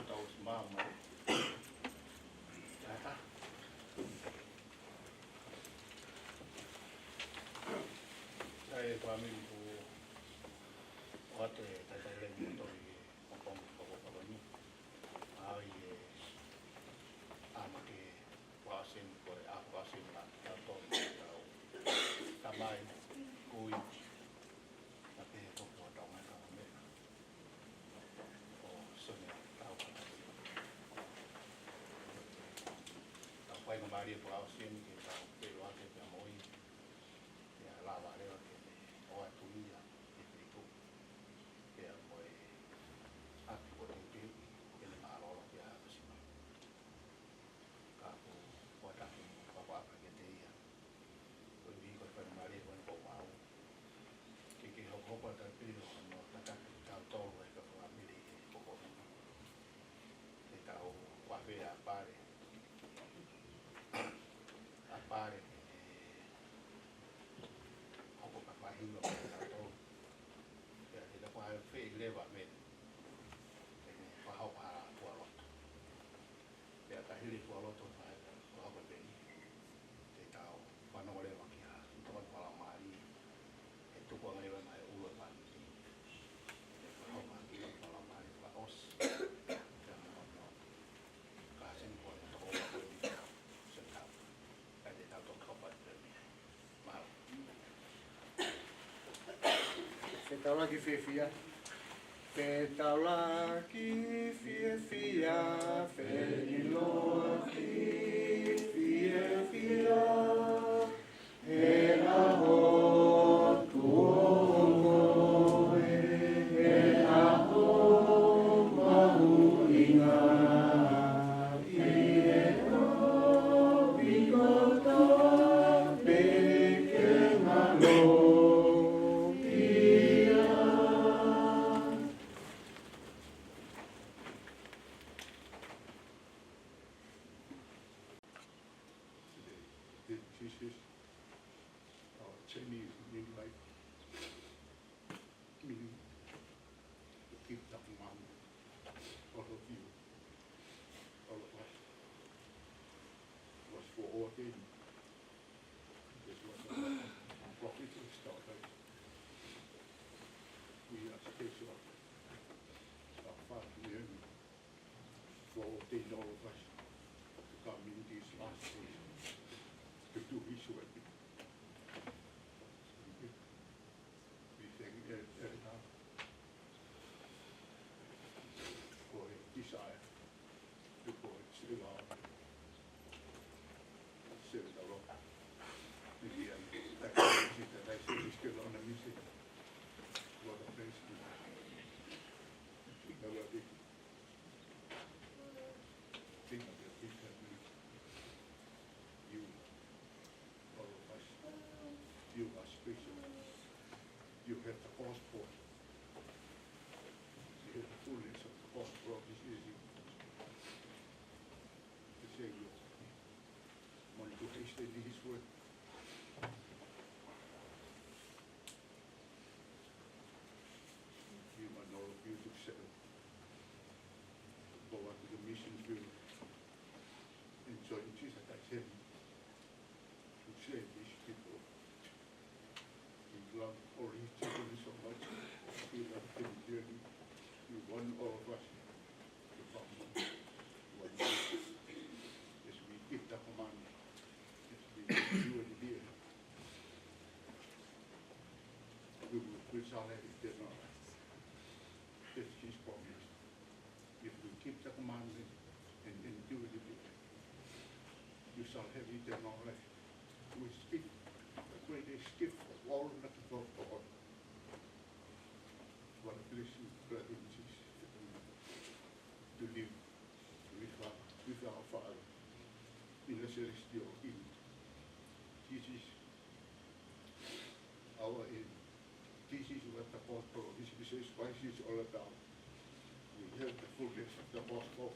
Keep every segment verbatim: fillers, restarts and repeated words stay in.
Tau ʻosi māmā. Tata. Sai e fāmili ko ʻoatu e talitali lelei mo tau i ke ʻopongi fakapaloni. ʻA ia ʻa ma ke fakaʻosi eni ko e ʻa fakaʻosi eni la tau tau tau. Tamai, kui, na pe toko tau mai tau me. ʻO sone tau kata. Tau fai na mali e fakaʻosi eni ke tau pe loa ke pea mo ia. Pea lava leva ke ne ʻoatu ia ke peitu. Pea mo e ʻapi ko teuteu ke ne mālōlō ke ʻa fasi mai. Ka ko ʻoatu ke fakaʻapa ke te ia. Ko e viko e fai mali e fai ko mau. Ke ke hokohoko atu pē ʻo no tataki kitautolu e ka fāmili he kokomi. Ke tau ʻafea pale. ʻA pale ke hoko ka faʻahinga mo kitautolu. Pea ke tau ʻafea leva mei. Ke ne fakahoko ha fualoto. Pea ka hili fualoto faʻa ka hoko pē ni. Ke tau fanongo leva ki ha tokoni falamali. Ke tuku ange leva mai ʻulu e fāmili. Ke fakahoko ha tokoni falamali fakaʻosi. Pea mo no. Ka sini ko e toko ua ko e ni. Se tau. Ka te tau toko kapa pē ni. Fetaulaki fiefia. Fetaulaki fiefia, feliloaki fiefia. He ʻaho tuʻu ʻo koe, he ʻaho mahuʻinga. This is our journey in life. Meaning, to keep the commandment, all of you, all of us, was foreordained. This was a prophet who started. We are special. Our Father in heaven foreordained all of us to come in these last days to do His work. We thank you, Elder, for his desire to go and serve our, serve the Lord. Maybe I'm, I can't see that I see this girl on the music. What a praise to God. Think of your future. You, all of us, you are special. You have the gospel. You have the fullness of the gospel of this easy. The Savior want to hasten his work. You want all of you to serve. Go out to the mission field and join Jesus as heaven to save these people. He loved all his children so much. He loved them dearly. He want all of us to come one. As we keep the commandment, as we do it here, we will, we shall have eternal life. That's his promise. If we keep the commandment and then do it, you shall have eternal life. Which is the greatest gift of all that we got for all. What a blessing, brothers and sisters, to live with our, with our Father in the celestial kingdom. This is our end. This is what the gospel of Jesus Christ is all about. We have the fullness of the gospel.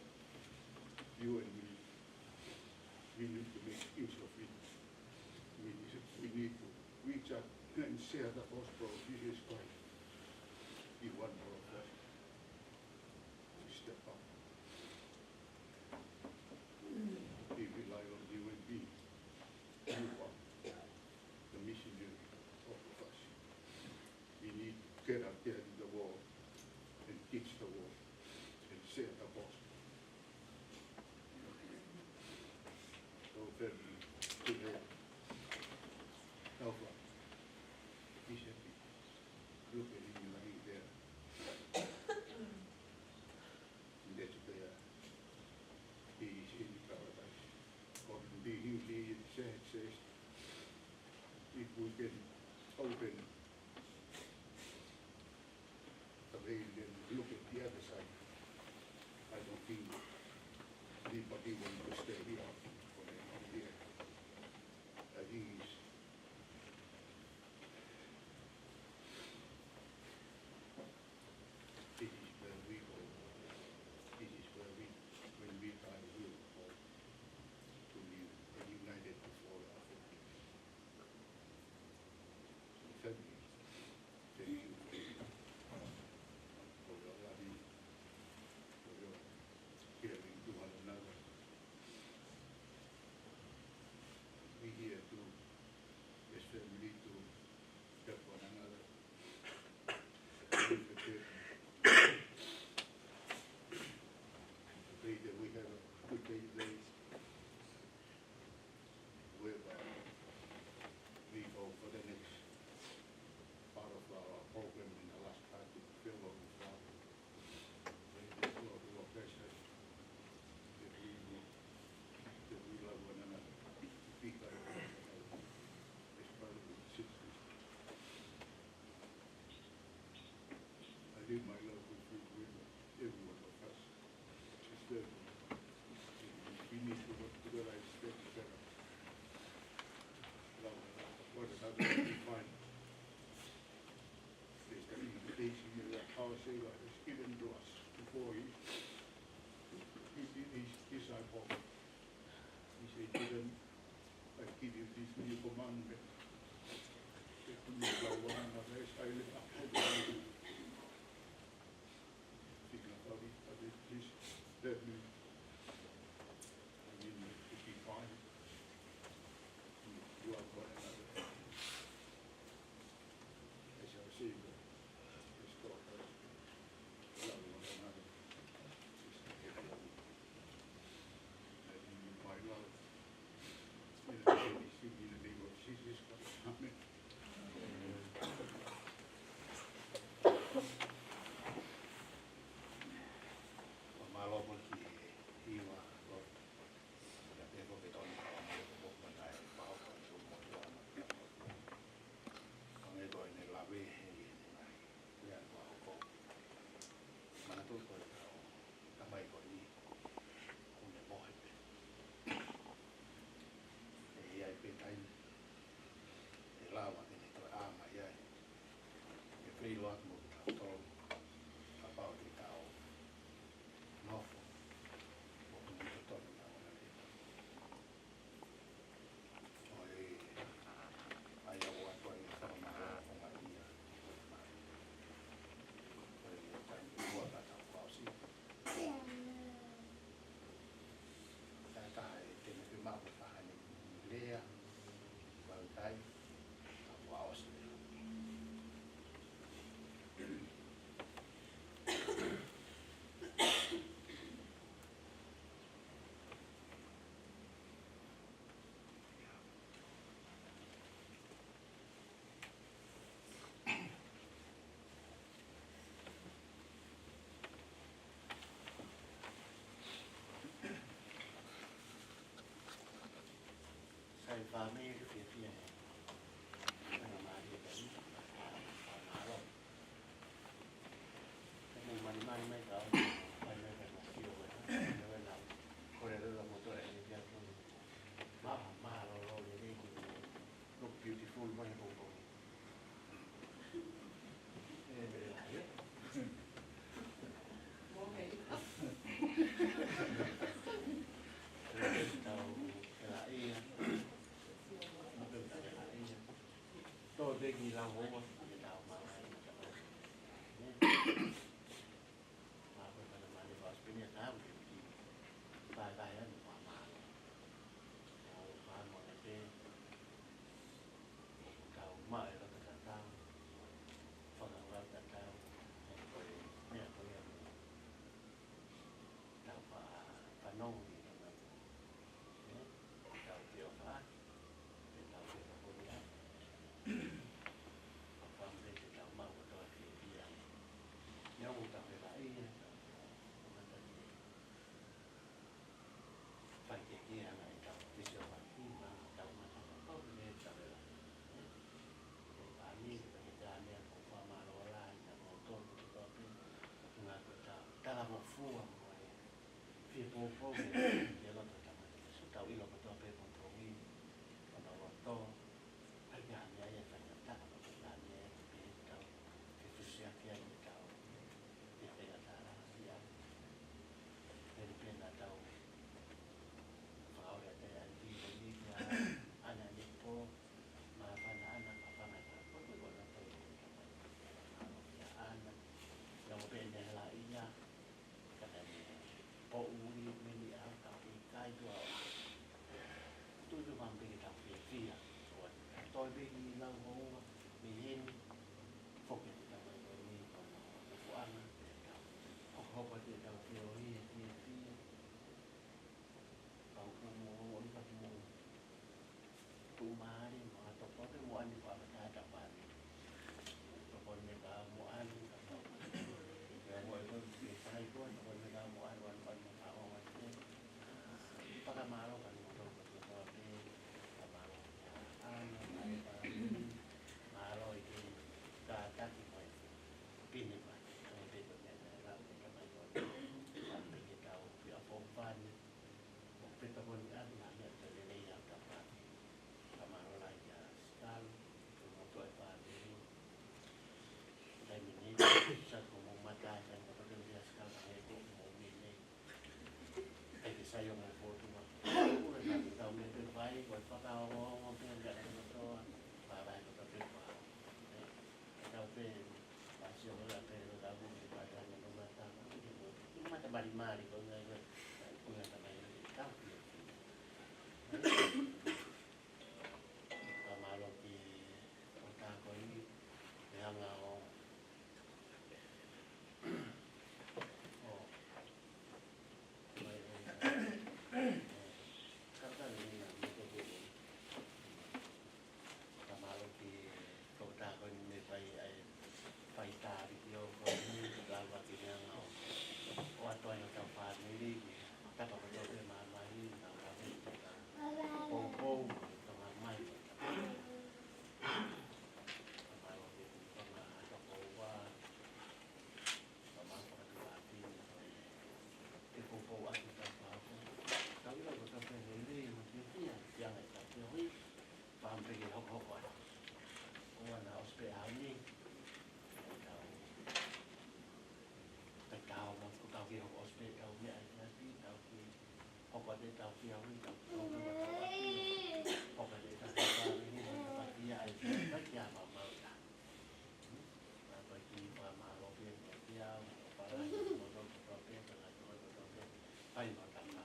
You and me, we need to make use of it. We need, we need to reach out and share the gospel of Jesus Christ. He want all of us to step up We can open the veil and look at the other side. I don't think anybody wants to stay here for the whole year. I think it's, this is where we go. This is where we, when we die, we will go to live a united before our family. Thank you for, for your loving, for your caring to one another. We here too, as family, to help one another. Pray for them. Pray that we have a good day today. Whereby we go for the next part of our program in the last part to fill up with love. May the Lord will bless us, that we will, that we love one another, be kind to one another, as brothers and sisters. I live my life with, with, with every one of us. It's very, we need to work together and stay together. Love one another and be kind. There's the invitation that our Savior has given to us before he, he, he, his disciple. He said to them, "I give you this new commandment, that you love one another as I love you." Think about it, but it is that new. I mean, to be kind, to love one another. As our Savior has taught us, love one another. It's the head of it. And in my love, in the name of Jesus Christ. Amen. Mālō mo ki hiwa lo. Ia pē ko ke tau ni ka o mai ko ko mata e pau ka tu mo tu ana. Ka nge ko ʻene lave he ʻene ngai. Ia ko ko. Manatu ko e kau tamai ko eni. Ko ne mohe pē. ʻE ʻi ai pē taimi ʻe lava ke ne toe ʻā mai ai. ʻE feʻiloaki mo kitautolu. Kapau te tau nofo ʻo kumi totonu ʻi he ʻaho ni. ʻOi, ʻai au atu ai e fakamālō ko mai ia. ʻOi, taimi ua ka tau fakaʻosi. Taha e tene pē maʻu ko e faʻahinga lea, ʻoku ʻikai, ka kuo ʻosi lea. Sai fāmili fiefia he. Ana mālie pē. Fakamālō. Kau manimani mai ka o. Kai mai ka mo kio wena. Wena. Kole lula mo tore ni pia tu. Mā, mālōlō lelei ko. Look beautiful mai ko ko. Tau maʻu e loto tatau, fakakaukau tatau, ʻa ia ko e meʻa ko ia ʻoku tau faʻa fanongo ki ai ʻanenai. ʻE, tau te ofa, ʻe tau te fakoni ai. Fakapapau te tau maʻu kotoa ke pia. Ia ʻoku tau felaʻia, tau, tau, tau mata ki ai. Fai ke ke ana e tau, te se o fai ki ma, tau mata, tau, tau, tau, tau, tau, Fie poupou ke, ke loto tamai. So tau ʻilo kotoa pē pongipongi, ʻo tau loto, ʻai ke hami ai e faingataʻa, ʻai ke hami ai e pē tau, ke fusiaki ai e tau, ke faingataʻa ia. Peni pena tau, fakaore ate ai ki, peni kia, ana ni po, ma fana ana, ma fana ka, ko ko ko na tau, ana, na mo peni hala ia, Ka mea ni, poʻuli meni ʻa ka ʻikai tuʻa. Tuʻu tuʻu pē ke tau fiefia. ʻOua, toe pē ki lau houa, mei heni, foki atu tamai ko eni, ko na, ko fuʻanga, te tau. Hokohoko atu e tau feohi, e fiefia. Pau ka mo, ʻo ika mo. Tuʻumālie mo ha tokoni mo ani fakamatala pāni. Tokoni ka mo ani ka pau. Ia mo e kau ke fai kua tokoni ka mo ani wan wan mo ka wan wan te. Fakamālō ka mo tau ka tau pē. Fakamālō. Ano, ano pāni. Mālō i ke kātaki mai. Pine mai. Ano pē ko ne na la ke ka mai ko. Pāni ke tau pia fō pāni. ʻO peta ko ni ʻapi na mea te lelei ʻa ka pāni. Ka mālō lahi kia Sikalo, ko mo toe pāni. Taimi ni, sa ko mo mata, sa ko mo mata, sa ko mo mo mine. ʻAi ke sai ʻo mo fotu ma. Ua na tau mea pe fai, ko e fakaongo, mo pe anga e motoa, pa vai ko ta pe pa. Tau pe, pasi o la pe, la bu, ni pa ta, ni no mata, ni mata mali mali, ko nga, ko nga ta mai, tau pe. Ka mālō ki, o ta ko i, e anga o, o, mai, o, o, ka ka ni na, mo to ko. Ka mālō ki tō tākoni me fai ai, fai tāri ki o ko ni, lava ki mea ngā o. O atu ai o tau fāmili, ki tapa ko tō te māmani, nā wā ki tō tā. Pou, pou, tō ngā mai, tō tā. Ka mālō ki tō ngā tō pou wā. Ka mālō ki tō ngā pini, ke pou, pou atu tā pāpō. Tau ila ko tō pē lelei, mo te pia, pia ngai tā pē hui. Pāmpe ke hokohoko atu. ʻOua naʻa ʻosi pē ʻaho ni. ʻO tau. Ka tau ma, ko tau ke hoko ʻosi pē tau meʻa ʻi he ʻapi, tau ke hoko atu tau ke au, tau ke hoko atu tau ʻapi. Hoko atu tau ke au, hoko atu ia ai, ka kia ma mau ta. Hmm? Pāpai ki pā mālō pē, kia kia, mo pā lai, mo tau, mo tau pē, tau, mo tau pē. Pai mo tau pā.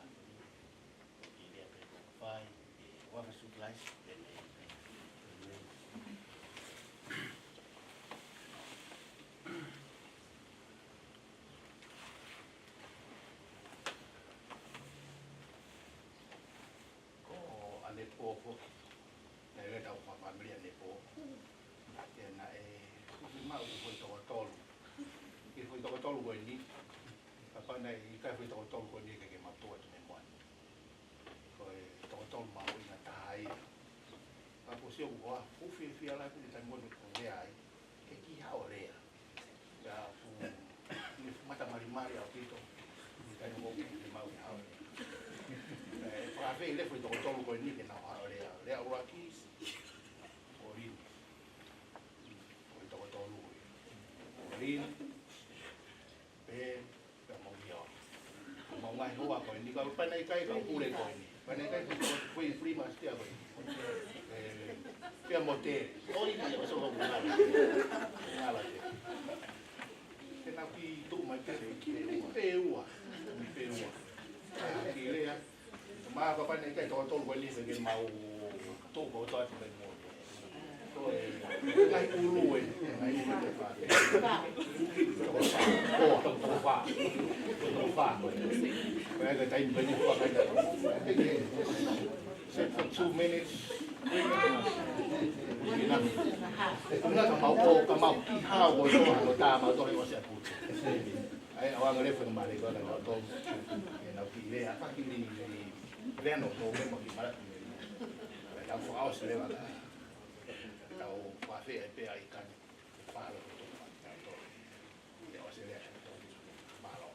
Ko ʻAnepo foki, naʻe ʻi ai ʻetau fāmili ʻAnepo. Pea naʻe ʻuhi maʻu ki he foʻi toko tolu. Ki he foʻi toko tolu ko eni. Kapau naʻe ʻikai foʻi toko tolu ko eni ke ke matua tu me moani. Ko e toko tolu mahuʻinga taha ia. Ka ko sio ko a, ko fiefia lahi ko e taimi ko eni ko lea ai. Ke ki hao lea. Ia ku, ni mata malimali ʻaupito. Ni taimi ko eni ke mau ki hao lea. E, fakafeʻiloaki foʻi toko tolu ko eni ke nau hao lea. Lea ʻuluaki, ko Lini. Ko e toko tolu ko eni. Ko Lini, pe, pe mo ia. Ko mau ngaahi hoa ko eni, ka pea naʻe ʻikai ka pule ko eni. Pea naʻe ʻikai ko, ko e free master ko eni. E, pea mo te. ʻOi, ia, so ko ngala. Ngala te. Ke nau ki tuʻu mai pe, pe ua. Pe ua. Pe ua. Ki lea. Ma ka pea naʻe ʻikai toko tolu ko eni ke mau tō ko tō atu mai mo. Ko e, ngaahi ʻulu ē, ngaahi ʻulu ē. Toko fā, toko fā, toko fā. Ko e ka taimi pē ni ko e ka. Set for two minutes. Enough. Ka mau ko, ka mau ki hao ko tō, ko tā mau tō he ʻosi atu. ʻAi, ʻauange leva ka male ko na tō. E na ki lea, ka ki ni, ni, lea no tō, me mo ki mala ki lea. Ka tau fakaʻosi leva ka. Tau fafea e pea i kani. Falo ko tō, tau tō. Ia ʻosi lea, tō. Mālō.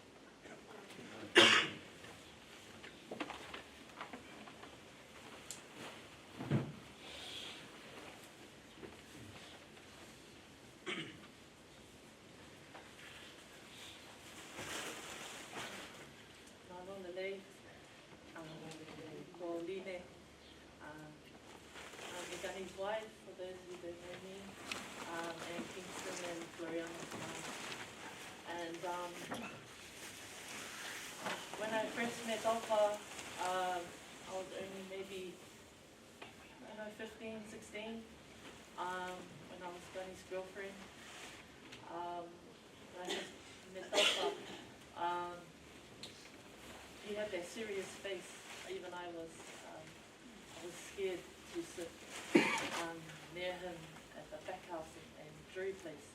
And um, when I first met Tofa, um, I was only maybe, I don't know, fifteen, sixteen, um, when I was Gunny's girlfriend. Um, when I first met Tofa, um, he had that serious face. Even I was, um, I was scared to sit um, near him at the back house and, and jury place.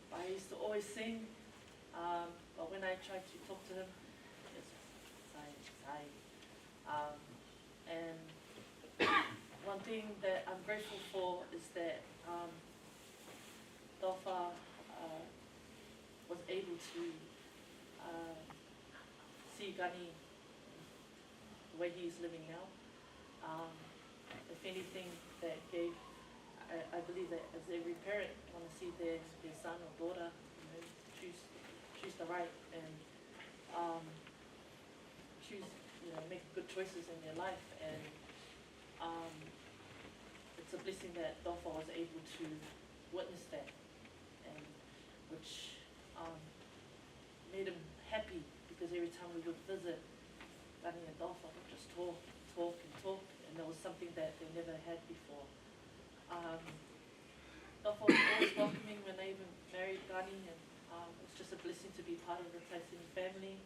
But he used to always sing, um, but when I tried to talk to him, it's sai, sai. Um, and one thing that I'm grateful for is that um, Tofa uh, was able to uh, see Gunny the way he is living now. Um, if anything, that gave, I, I believe that as every parent want to see their, their son or daughter, you know, choose choose the right and um, choose, you know, make good choices in their life. And um, it's a blessing that Tofa was able to witness that, and which um, made him happy because every time we would visit, Gunny and Tofa would just talk, talk and talk, and that was something that they never had before. Um, Tofa was always welcoming when I even married Gunny, and um, it's just a blessing to be part of the Taisini family.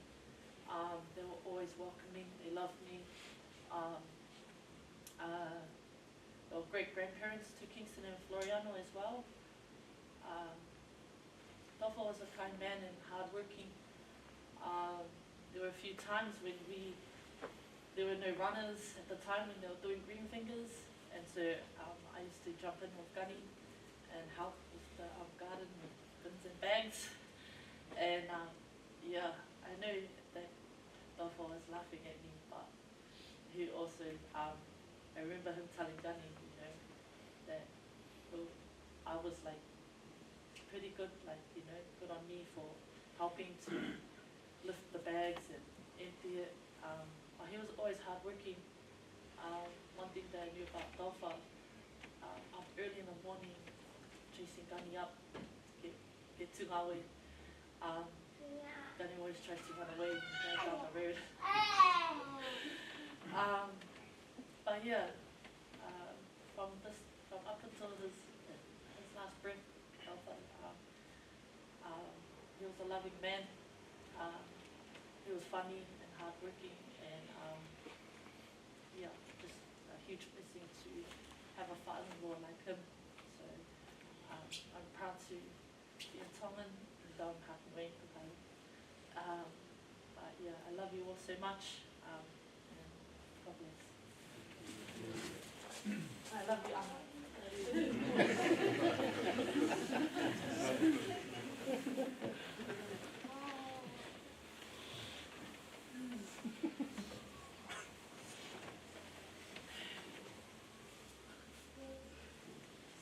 Um, they were always welcoming, they loved me. Um, uh, they were great grandparents to Kingston and Floriano as well. Um, Tofa was a kind man and hardworking. Um, there were a few times when we, there were no runners at the time when they were doing green fingers, and so um, I used to jump in with Gunny and help with the um, garden with bins and bags. And um, yeah, I know that Tofa was laughing at me, but he also, um, I remember him telling Gunny, you know, that well, I was like pretty good, like, you know, good on me for helping to lift the bags and empty it. Um, but he was always hardworking. Um, one thing that I knew about Tofa, um, up early in the morning, chasing Gunny up, ke, ke tū ngāue. Um, Gunny always tries to run away and drive down the road. Um, but yeah, uh, from this, from up until his his last breath, Tofa, um, um, he was a loving man. Um, he was funny and hardworking, and um, yeah, just a huge blessing to have a father-in-law like him. So um, I'm proud to be a Tongan, though I'm half Niuean. Um, but yeah, I love you all so much. Um, and God bless. I love you, Anna.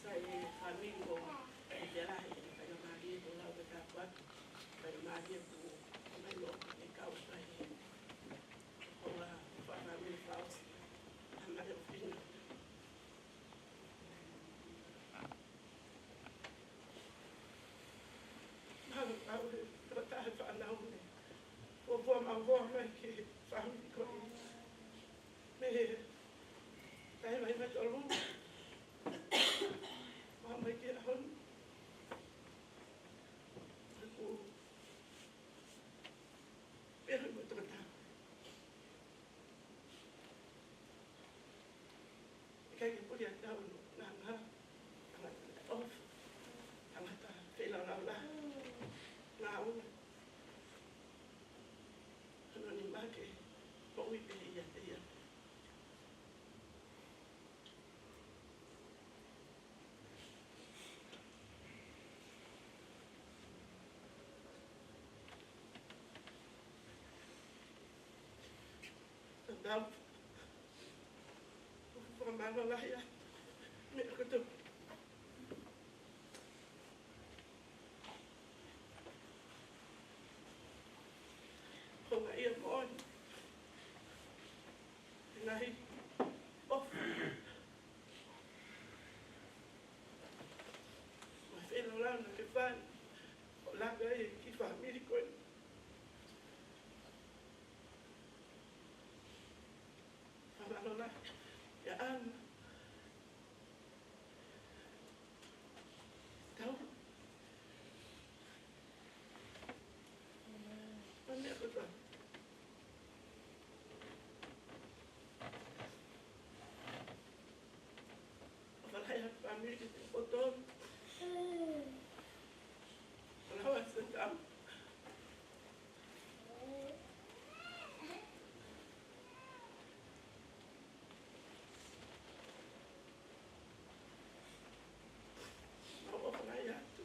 Sai e fāmili ko e te lahi, faingamālie ko lau ke tāpuaki, faingamālie ko mai lo e kau sai e ko la fāmili fau, a mai o fina. Mau au e tō tahe fānau ne. Ko fua mau hoa mai ke fāmili ko e. Me he tahi mai mai tolu. Mau mai ke ahon. Aku pera mo tō tahe. ʻIkai ke puli atu au no nanga, tangata off, tangata feilaulau la, ngāue. Ano ni make, ko ui pe ia, ia. Tau. Fakamālō lahi atu meʻa kotoa. Ko ngā ia moʻoni. Ngaahi ʻofa. Mo e feilaulau naʻe fai. Ko e Tau. Pane aku ta. Fālahi atu fāmili ki he poto. Fālahi atu tau. Mau fālahi atu.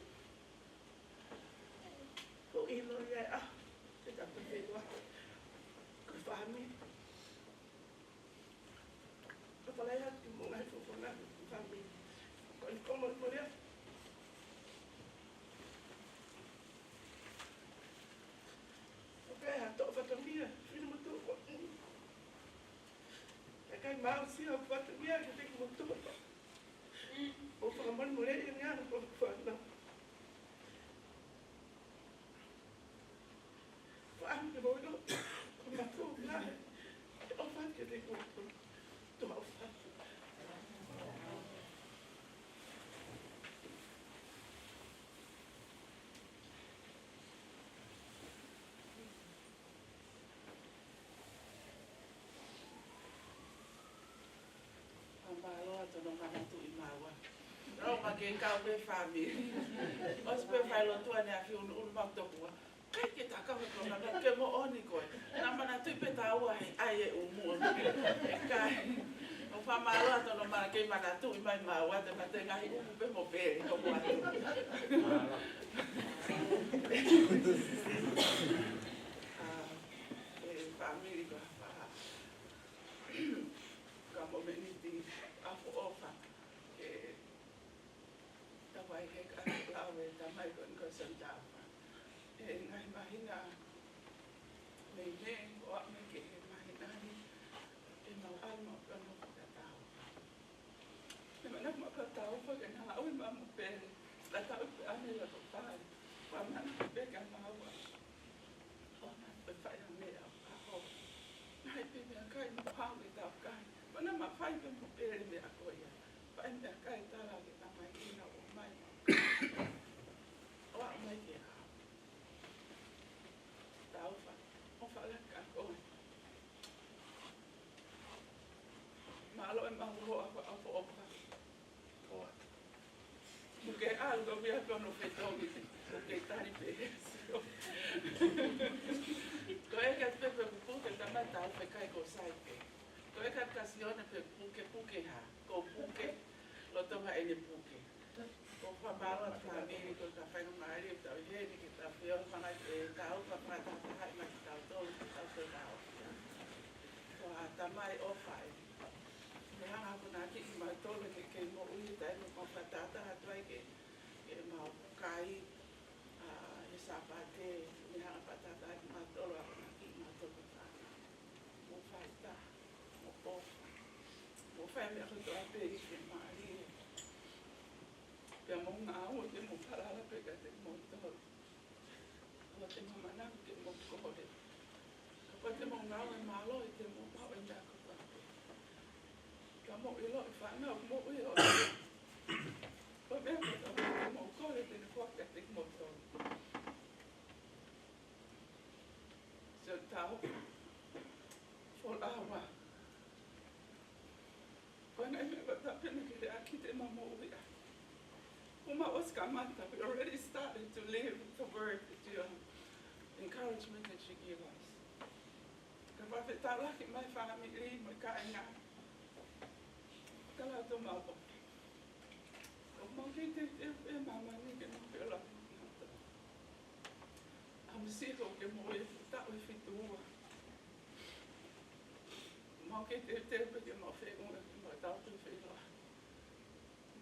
Ko ʻilo ia ʻa, ke tau fēfē atu. Ko e fāmili. Ka fālahi atu mo e ngaahi fofo na fāmili. Ko e fakamolemole atu. ʻOku ʻi ai ha toʻo fatongia, fili mo tuʻu ko eni. Ka ʻikai mau sio ʻoku fatongia ke teki mo tuʻu. ʻO fakamolemole ʻi he ngaahi fofo na. Fai ke mo ʻilo, ko mātou lahi, ke ʻofa ke te ko, to ʻofa. Fakamālō atu hono manatuʻi maua. Rau ma ke kau pē fāmili. ʻOsi pē fai lotu ʻaneafi ʻunuʻunu mau tokua. ʻIkai ke ta kau he kona na ke moʻoni koe. Na manatuʻi pē taua he ʻai e ʻumu. ʻIkai. ʻOku fakamālō atu hono mana ke manatuʻi mai maua te mate ngaahi ʻumu pē mo pē. Ko mua tu. ʻA, e fāmili ko ha fā. Ka momeniti ʻa fo ʻofa ke tau ai he ka lau e tamai ko Nicholson Taufa. ʻI he ngaahi māhina meimei ʻo aʻu mai ki he māhina ni, ʻe mau ʻalu mau kano fakatau. ʻE mana mau fakatau faka na ʻoi mau mo pele, la tau pe ane la to pale, ua mana pe ka maua. ʻO na pe fai a meʻa ʻo ka ho. Naʻe pe meʻakai mo hau e tau kai. Mana ma fai pe mo pele meʻa ko ia. Fai meʻakai tala ke tamai kina ʻo mai mau. ʻO aʻu mai ke a. Taufa. ʻO fala ka ko. Mālō e mau ho a ko a fo ʻofa. Mo ke ʻalu ka mea kono fetongi, mo ke tali pē. Ko e ka pepe puke tamai tau pe kai ko sai pē. Ko e ka kasione pe puke puke ha, ko puke, loto ha ʻene puke. Ko fakamālō atu fāmili ko ka faingamālie tau ʻi heni ke tau fio fanga e tau ka fakataha mai ki tau tolu ki tau tolu tau. Ko ha tamai ʻofa ē. Meʻa hanga ʻo akonakiʻi kimautolu ke kei moʻui he taimi ʻoku mau fakatātā atu ai ke, ke mau kai, ʻa, he Sāpate, meʻa hanga ʻo fakatātā kimautolu ʻo akonakiʻi kimautolu ko e fānau. Mo fai tā, mo ʻofa, mo fai meʻa kotoa pē ʻi he mālie. Pea mo ngāue ke mo falala pē kiate kimoutolu. ʻOua te mo manako ke mo kole. Kapau te mo ngāue mālohi te mo maʻu e meʻa kotoa pē. Ka mo ʻilo e fānau mo ʻilo. Ko e meʻa kotoa pē te mo kole te ne foaki kiate kimoutolu. So tau. Folaua. Ko e ngaahi meʻa kotoa pē naʻe kei ʻaki te mau moʻui ai. Ko mau ʻosi kamata, we already started to live the word that you, um, encouragement that you give us. Ka fakafetaulaki mai fāmili mo e kāinga. Ka lau tō mau ʻofa. ʻOku mau kei teuteu pē māmani ke mau feʻiloaki. ʻA mo siko ke moʻui e taʻu ʻe fitu ua. Mau kei teuteu pē ke mau feʻunga ke mau tau ke feʻiloaki.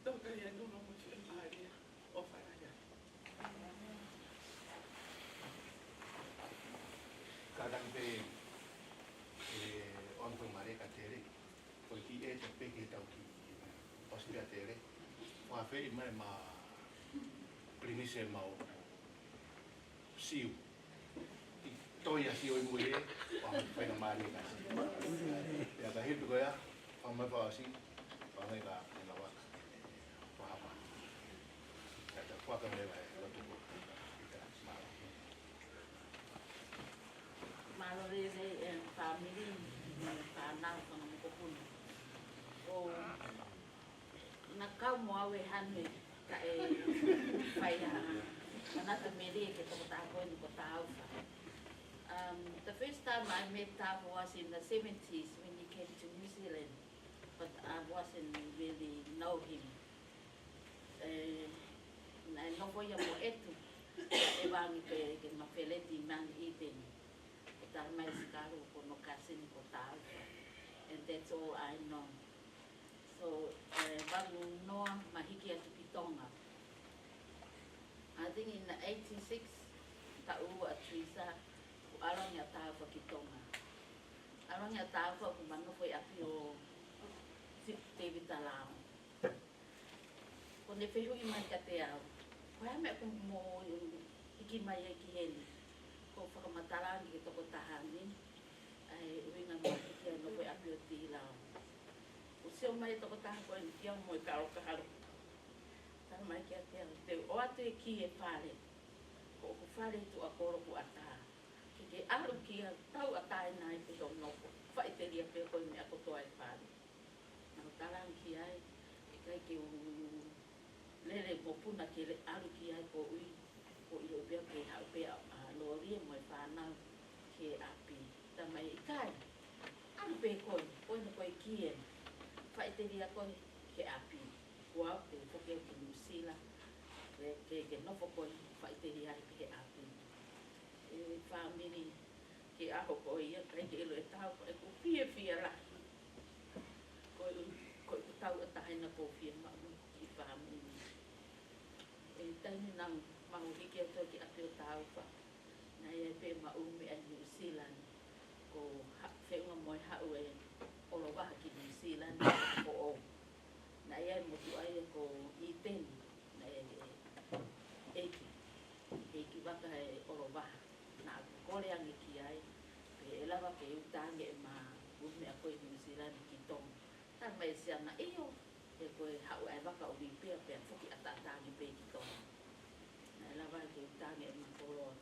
Tau kai e nunu mo e fiemālie ʻo fānau ia. Kātaki pē, ʻe, ʻoange ko e mare ka tele, ko e kiʻi ʻeta pē ke tau kiʻi ʻosi pē ʻa tele. Ua fei mai ma Pilinise mau Siu. ʻI toi a Siu ʻi mui ē, ua faingamālie ka Siu. Pea ka hipi ko ia, ua mai fakaʻosi, Pangai la e la waka ke ne pahapa. Kata kuaka me la e lotu ko. Ika, mālō. Mālō lelei e fāmili, mo e fānau, fanga mokopuna. ʻO na kau mo au e hanu ka e fai ha manatu melie ki he tokotaha ko eni ko Taufa. Um, the first time I met Taufa was in the seventies when he came to New Zealand, but I wasn't really know him. Eh, naʻe nofo ia mo ʻEtu, ʻe vangi ke, ke ma feleti mani ʻi Iten. Ko Talamai Sikalu, ko hono kasini ko Taufa. And that's all I know. So, eh, vangu noa ma hiki atu ki Tonga. I think in eighty-six, taʻu ua ʻa Teresa, kuo ʻalu ange ʻa Taufa ki Tonga. ʻAlu ange ʻa Taufa kuo ma nofo ʻi ʻapi ʻo Sir David Talao. Ko ʻene fehuʻi mai kiate au, ko e hā e meʻa kuo mo hiki mai ai ki heni? Ko e fakamatala ange ki he tokotaha ni, ʻa e ʻuhinga mo e hiki ʻa e nofo ʻi ʻapi ʻo Tīlao. Kuo sio mai e tokotaha ko eni kia mo e kalokalo. Talamai kiate au, te u ʻoatu e kī e fale. Ko hoku fale ʻi tuʻa kolo kuo ʻatā. Ke ke ʻalu ki ai, tauʻatāina ai pē hoʻo nofo. Faʻiteliha pē koe e meʻa kotoa ʻi he fale. Naʻá ku tala ange ki ai, ʻikai ke u lele mokopuna ke le ʻalu ki ai koeʻuhi, ko e ʻilo pē ke haʻu pē ʻa, ʻa Lori mo e fānau ki he ʻapi. Talamai ʻikai, ʻalu pē koe, ko ena ko e kī ena. Faʻiteliha koe ki he ʻapi. Ko au te u foki au ki Nuʻusila, ke, ke, ke nofo koe, faʻiteliha ai pē he ʻapi. E fāmili, ki he ʻaho ko ia, ʻikai ke ʻilo ʻe Taufa ʻeku fiefia lahi. Ko e, ko ʻeku tauʻatāina kuo fiemaʻu ki he fāmili. ʻI he taimi naʻa mau hiki atu ki ʻapi ʻo Taufa, naʻe ʻi ai pē ʻema ʻū meʻa ʻi Nuʻusila ni, ko ha-, feʻunga mo e haʻu e ʻOlovaha ki Nuʻusila ni, ko ʻo. Naʻe ʻi ai e motuʻa ia ko Iteni, naʻe ʻi ai e ʻeiki, ʻeiki vaka e ʻOlovaha. Naʻá ku kole ange ki ai, pe ʻe lava ke uta ange ʻema ʻū meʻa ko ē ʻi Nuʻusila ni ki Tonga. Talamai ʻe Siana, ʻio, he ko e haʻu ʻa e vaka ʻo Vipea pea foki ʻataʻatā ange pē ki Tonga. Naʻe lava ke uta ange ʻema koloa.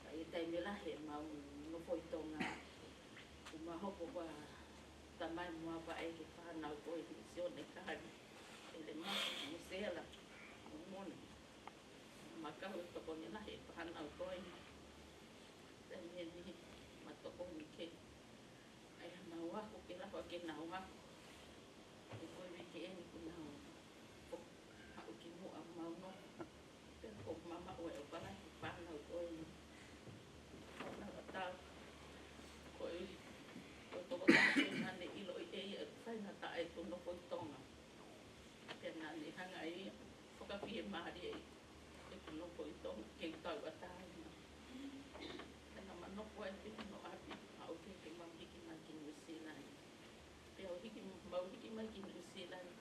Ka ʻi he taimi lahi ʻemau nofo ʻi Tonga, kuo ma hoko ko ha tamai mo ha faʻē ki he fānau ko eni, Sione Kali, ʻElemasi mo Sela mo Moni. Ma kau ʻi he tokoni lahi e fānau ko eni. Taimi ʻe niʻihi ma tokoni ke ʻai hanau ako ke lava ke nau ako. He ko e uike eni kuo nau haʻu ki muʻa ʻemau nofo. Pea ko e mamaʻo e ʻofa lahi ki he fānau ko eni. Fānau ʻa Taufa. Ko e, ko e tokotaha ko ē naʻá ne ʻiloʻi ʻe ia ʻeku faingataʻa ʻeku nofo ʻi Tonga. Pea naʻá ne hanga ʻe ia ʻo fakafiemālieʻi ʻeku nofo ʻi Tonga ke u tauʻatāina. Pea naʻá ma nofo ai pē hono ʻapi, haʻu pē ke mau hiki mai ki Nuʻusila ni. Pea u hiki, mau hiki mai ki Nuʻusila ni.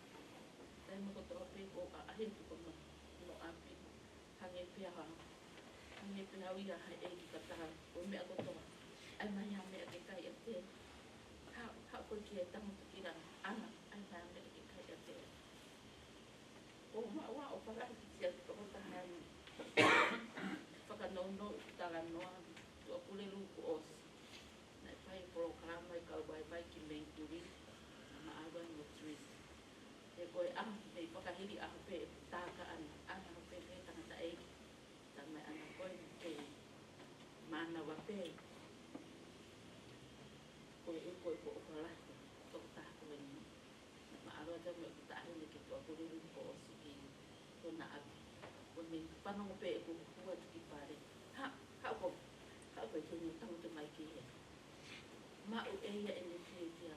Taimi kotoa pē kuo ʻaʻahi atu ko ē hono ʻapi, hangē pē ha, hangē pē au ia ha ʻeiki kata, ko e meʻa kotoa. ʻAi mai ha meʻa ke kai ʻiate au. Haʻu, haʻu koe ki he tangutu ki lalo. ʻAna, ʻai mai ha meʻa ke kai ʻiate au. Ko ʻema ʻofa lahi ki he tokotaha ni. Fakanounou ʻeku talanoa, Tuʻapulelulu kuo ʻosi. Naʻe fai e polokalama ʻi Kau Vaivai ki Mengikuli, naʻá ma ʻalu ai mo Teresa. He ko e ʻaho, mei fakahili ʻaho pē ʻeku tāka ʻana, ʻana pē mei he tangataʻeiki. Talamai ʻana ko ē ke mānava pē. Ko e, ko e, ko e ʻofa lahi, tokotaha ko eni. Naʻá ma ʻalu atu mo ʻeku taʻahine ki Tuʻapulelulu kuo ʻosi ki hona ʻapi. Ko ʻene fanongo pē ʻeku hū atu ki fale. Haʻu, haʻu koe, haʻu koe ke u tangutu mai ki hē. Maʻu ʻe ia ʻene fiefia,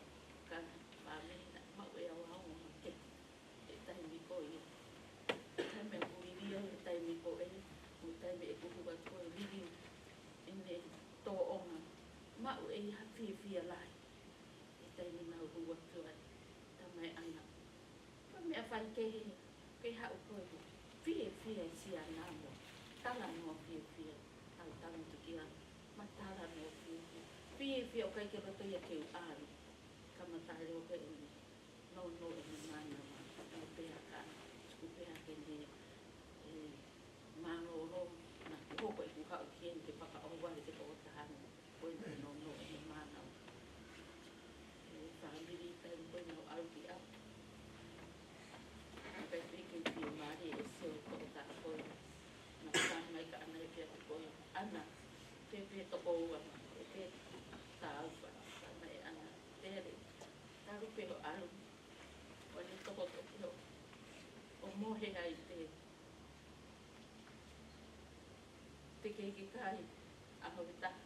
ka fāmili naʻe maʻu ʻe au ha ongo makehe he taimi ko ia. Taimi ʻeku liliu he taimi ko ē, mo e taimi ʻeku hū atu ko ē liliu ʻene tōʻonga. Maʻu ʻe ia ha fiefia lahi. He taimi naʻá ku hū atu ai, talamai ʻana, ko e meʻa faikehe ke haʻu koe ʻo fiefia e siana mo talanoa fiefia, ʻo tangutu ki lalo, ma talanoa fiefia. Fiefia ʻoku ʻikai ke loto ia ke u ʻalu. Kamata leva ko eni. Nounou ʻene mānava, ʻo pehē ʻa e, tuku pehē ʻa ʻene, ʻe, mālōlō, naʻa ku hoko ʻeku haʻu ki heni ke fakaʻohovale ki he tokotaha ni, ko e nounou ʻene mānava. ʻE, fāmili taimi ko ē naʻa ku ʻalu ki ʻapi, naʻe ʻikai pē ke fiemālie e sio e tokotaha ko ē. Naʻa ku tala mai kia ʻAna, ʻe pehē atu ko ē, ʻAna, pehē pē toko ua, ʻe pehē tāufa, tala mai ʻe ʻAna, Tele, talu pē hoʻo ʻalu, ʻo ne tokoto pē hoʻo, ʻo mohe ai pē. Te ke ʻikai ke kai, ʻaho ʻe taha,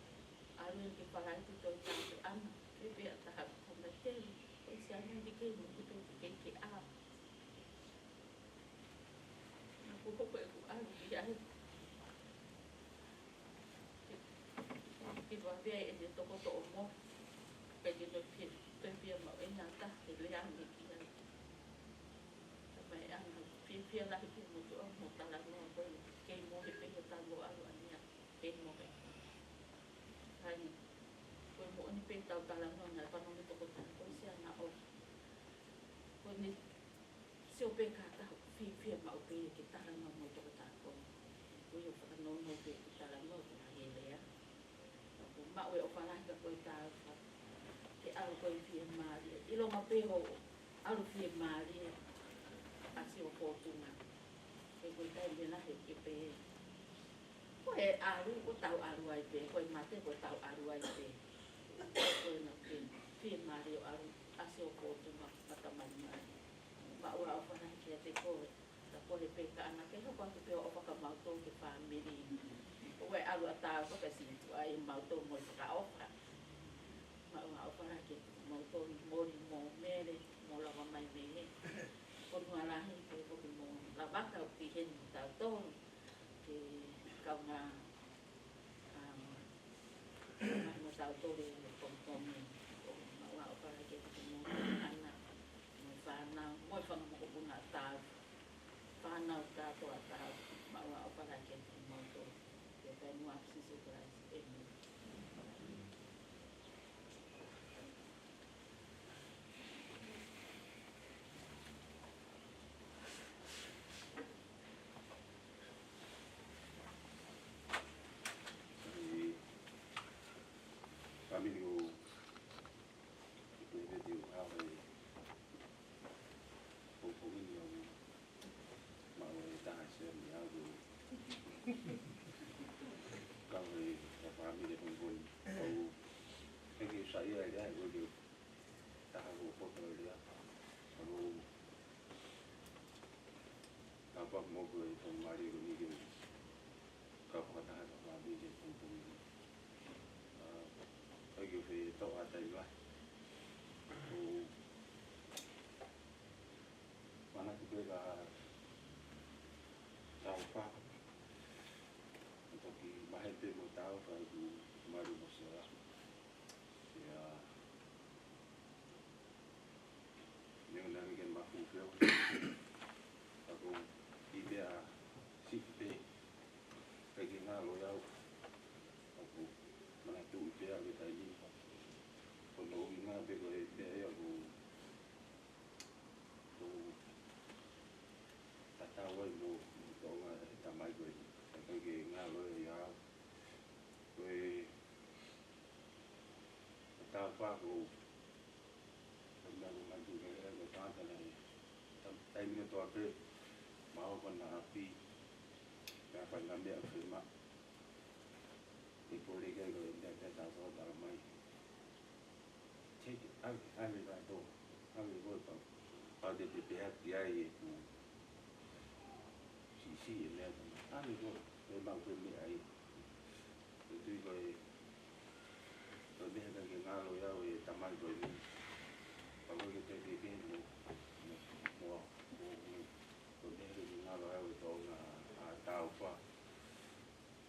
ʻalu eni ke falaite, toe taʻu pē ʻAna, pehē pē ʻe ha taha, tala mai Tele, ʻosi ʻAna, te ke mo ke pehē te ke ke ʻā. Naʻa ku hoko ʻeku ʻalu ki ai. Ke, ke vave ai ʻene tokoto ʻo mohe. Pea ke toe fie, toe fiemaʻu ʻe ia ha taha ke lea ange ki ai. Tala mai ʻe ʻAna, fiefia lahi pē motuʻa mo e talanoa ko ē, kei mohe pē he taimi ʻoku ʻalu ai ʻa e niʻihi, kei mohe. Kae, ko e moʻoni pē ʻetau talanoa naʻe fanongo mai e tokotaha ko ē, ʻosi ʻAna ʻo, ko ʻene sio pē kātoa, fiefia maʻu pē ia ke talanoa mo e tokotaha ko ē. Ko ia ʻoku fakanounou pē ʻeku talanoa ko e hā e lea. Ka ʻoku maʻu e ʻofa lahi ka ko e tāufa. Ke ʻalu ko e fiemālie. ʻIlonga pē hoʻo ʻalu fiemālie, ʻasi ho fōtunga. He ko e taimi lahi ke pehē, ko e ʻalu, ko ʻetau ʻalu ai pē, ko e mate, ko ʻetau ʻalu ai pē. Ko ena ke fiemālie ʻo ʻalu, ʻasi ho fōtunga, matamalimali. Maʻu ʻa e ʻofa lahi kiate koe, ka ko e pē ka ʻAna ke hoko atu pē hoʻo ʻofa kia mautolu ki he fāmili. ʻOua ʻe ʻalu ʻa tāufa kae sītuʻa ai mautolu mo e fakaʻofa. Maʻu ʻa e ʻofa lahi kiate mautolu, Moli mo Mele, mo Lava mai mei he fonua lahi, pea foki mo Lavaka ʻoku ʻi heni mo tautolu, ke kaungā, um, mai mo tautolu he pongipongi ni. ʻOku maʻu ʻa e ʻofa lahi kiate kimoutolu, ʻAna, mo e fānau, mo e fanga mokopuna ʻa tāufa. Fānau kātoa ʻa tāufa, maʻu ʻa e ʻofa lahi kiate kimoutolu. Pea ʻi he huafa ʻo Sīsū Kalaisi, ʻēmeni. ʻE, fāmili, ʻoku ou, ʻoku ou hepeti ʻo kau he pongipongi ni ʻo maʻu e taha sēniti ʻaʻaku. Kau he, he fāmili he pongipongi. ʻOku ou, ʻikai ke u saiʻia he lea, ʻikai ke u taha ʻo poto he lea. ʻOku ou, ka pau mo ko e faingamālie ko eni ke u kau fakataha he fāmili he pongipongi ni. ʻA, ʻikai ke u fie toʻo ha taimi lahi. ʻOku ou manatu pē ki he tāufa. ʻOku toki maheni pē mo e tāufa ʻeku mali mo Sela. Pea, neongo naʻe ʻikai ke mafu feo. Ka ko e meʻa siʻi pē, ʻikai ke ngalo ia au. ʻOku ou manatuʻi pē ʻa e taimi ni. Ko hono ʻuhinga pē ko e meʻa ia ʻoku ou, ʻoku ou tatau ai mo, mo e toʻonga ʻa e tamai ko eni. ʻIkai ke ngalo ia au. Ko e, ko e tāufa ko, ko e meʻa ʻoku ou manatuʻi ai ko e tangata naʻe, tam-, taimi kotoa pē, maʻu ʻa hono ʻapi, pea fai ha meʻa ʻoku fiemaʻu. ʻE pole ke ko e meʻa pē tāufa ʻoku tala mai. Take it, ʻave, ʻave kātoa, ʻave koe pau. Pau te te pehē ki ai ʻeku siʻisiʻi e meʻa tama. ʻAve koe, ʻe maʻu pē meʻa ia. ʻOku ou tui ko e, ko e meʻa ʻikai ke ngalo ia au e tamai ko eni. Pau ke te ke ke mo, mo, mo, mo, ko e meʻa ʻikai ke ngalo ia au e toʻonga ʻa e tāufa.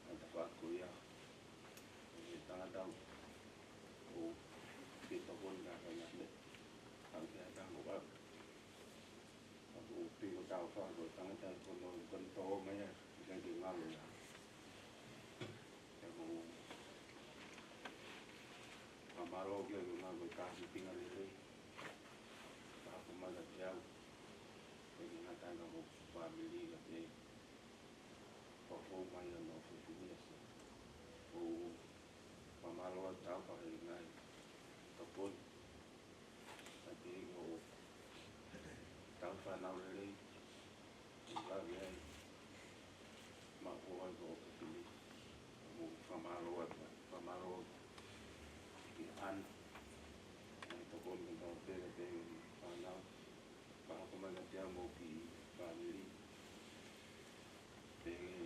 ʻA e tafaʻaki ko ia, ʻe tangata au, ʻoku ou fie tokoni ki ha faʻahinga meʻa, ʻa e ʻikai ke ʻatā mo au. ʻOku ou fie mo tāufa ko e tangata ko hono, ko hono toʻonga ia, ʻikai ke ngalo ia. Pea ʻoku ou fakamālō ki he ʻOtua ko e ngaahi ko e kāsipinga lelei. Ka ʻoku Mai kiate au, pea ke ngata ai mo hoku fāmili, ka pehē, pea fou mai ʻa e nofo fefine ʻa Sia. ʻOku fakamālō atu ʻa e ngaahi tokoni, ka pehē ki hoʻo tau fānau lelei, ʻi lave ai, maʻu ai ko hoku fefine. ʻOku fakamālō atu, fakamālō ki ʻAna, ʻa e tokoni kotoa pē, pehē ki he fānau, pea hoko mai kiate au mo hoku kiʻi fāmili, pehē ki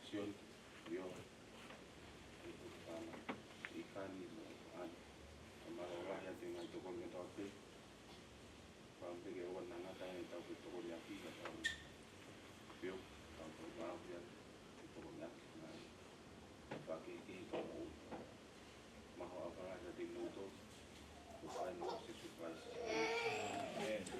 Sione, Viola, ʻa e kau fānau, ʻIkani mo ʻAna. Fakamālō lahi atu ki he ngaahi tokoni kotoa pē. Pea pehē ke ʻoua naʻa ngata ai ʻetau fetokoniʻaki, ka tau pio, tau tau pau ia, fetokoniʻaki, ngaahi fakakehekehe ka mou. Maʻu ʻa e ʻofa lahi kiate kimoutolu, ʻi he huafa ʻo Sīsū Kalaisi. ʻĒmeni.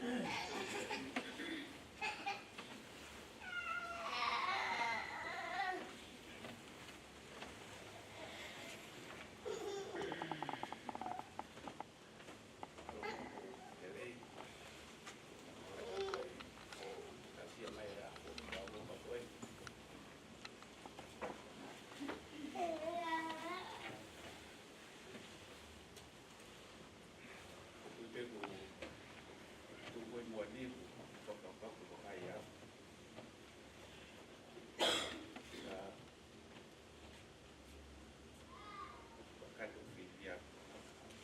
Kakato fiefia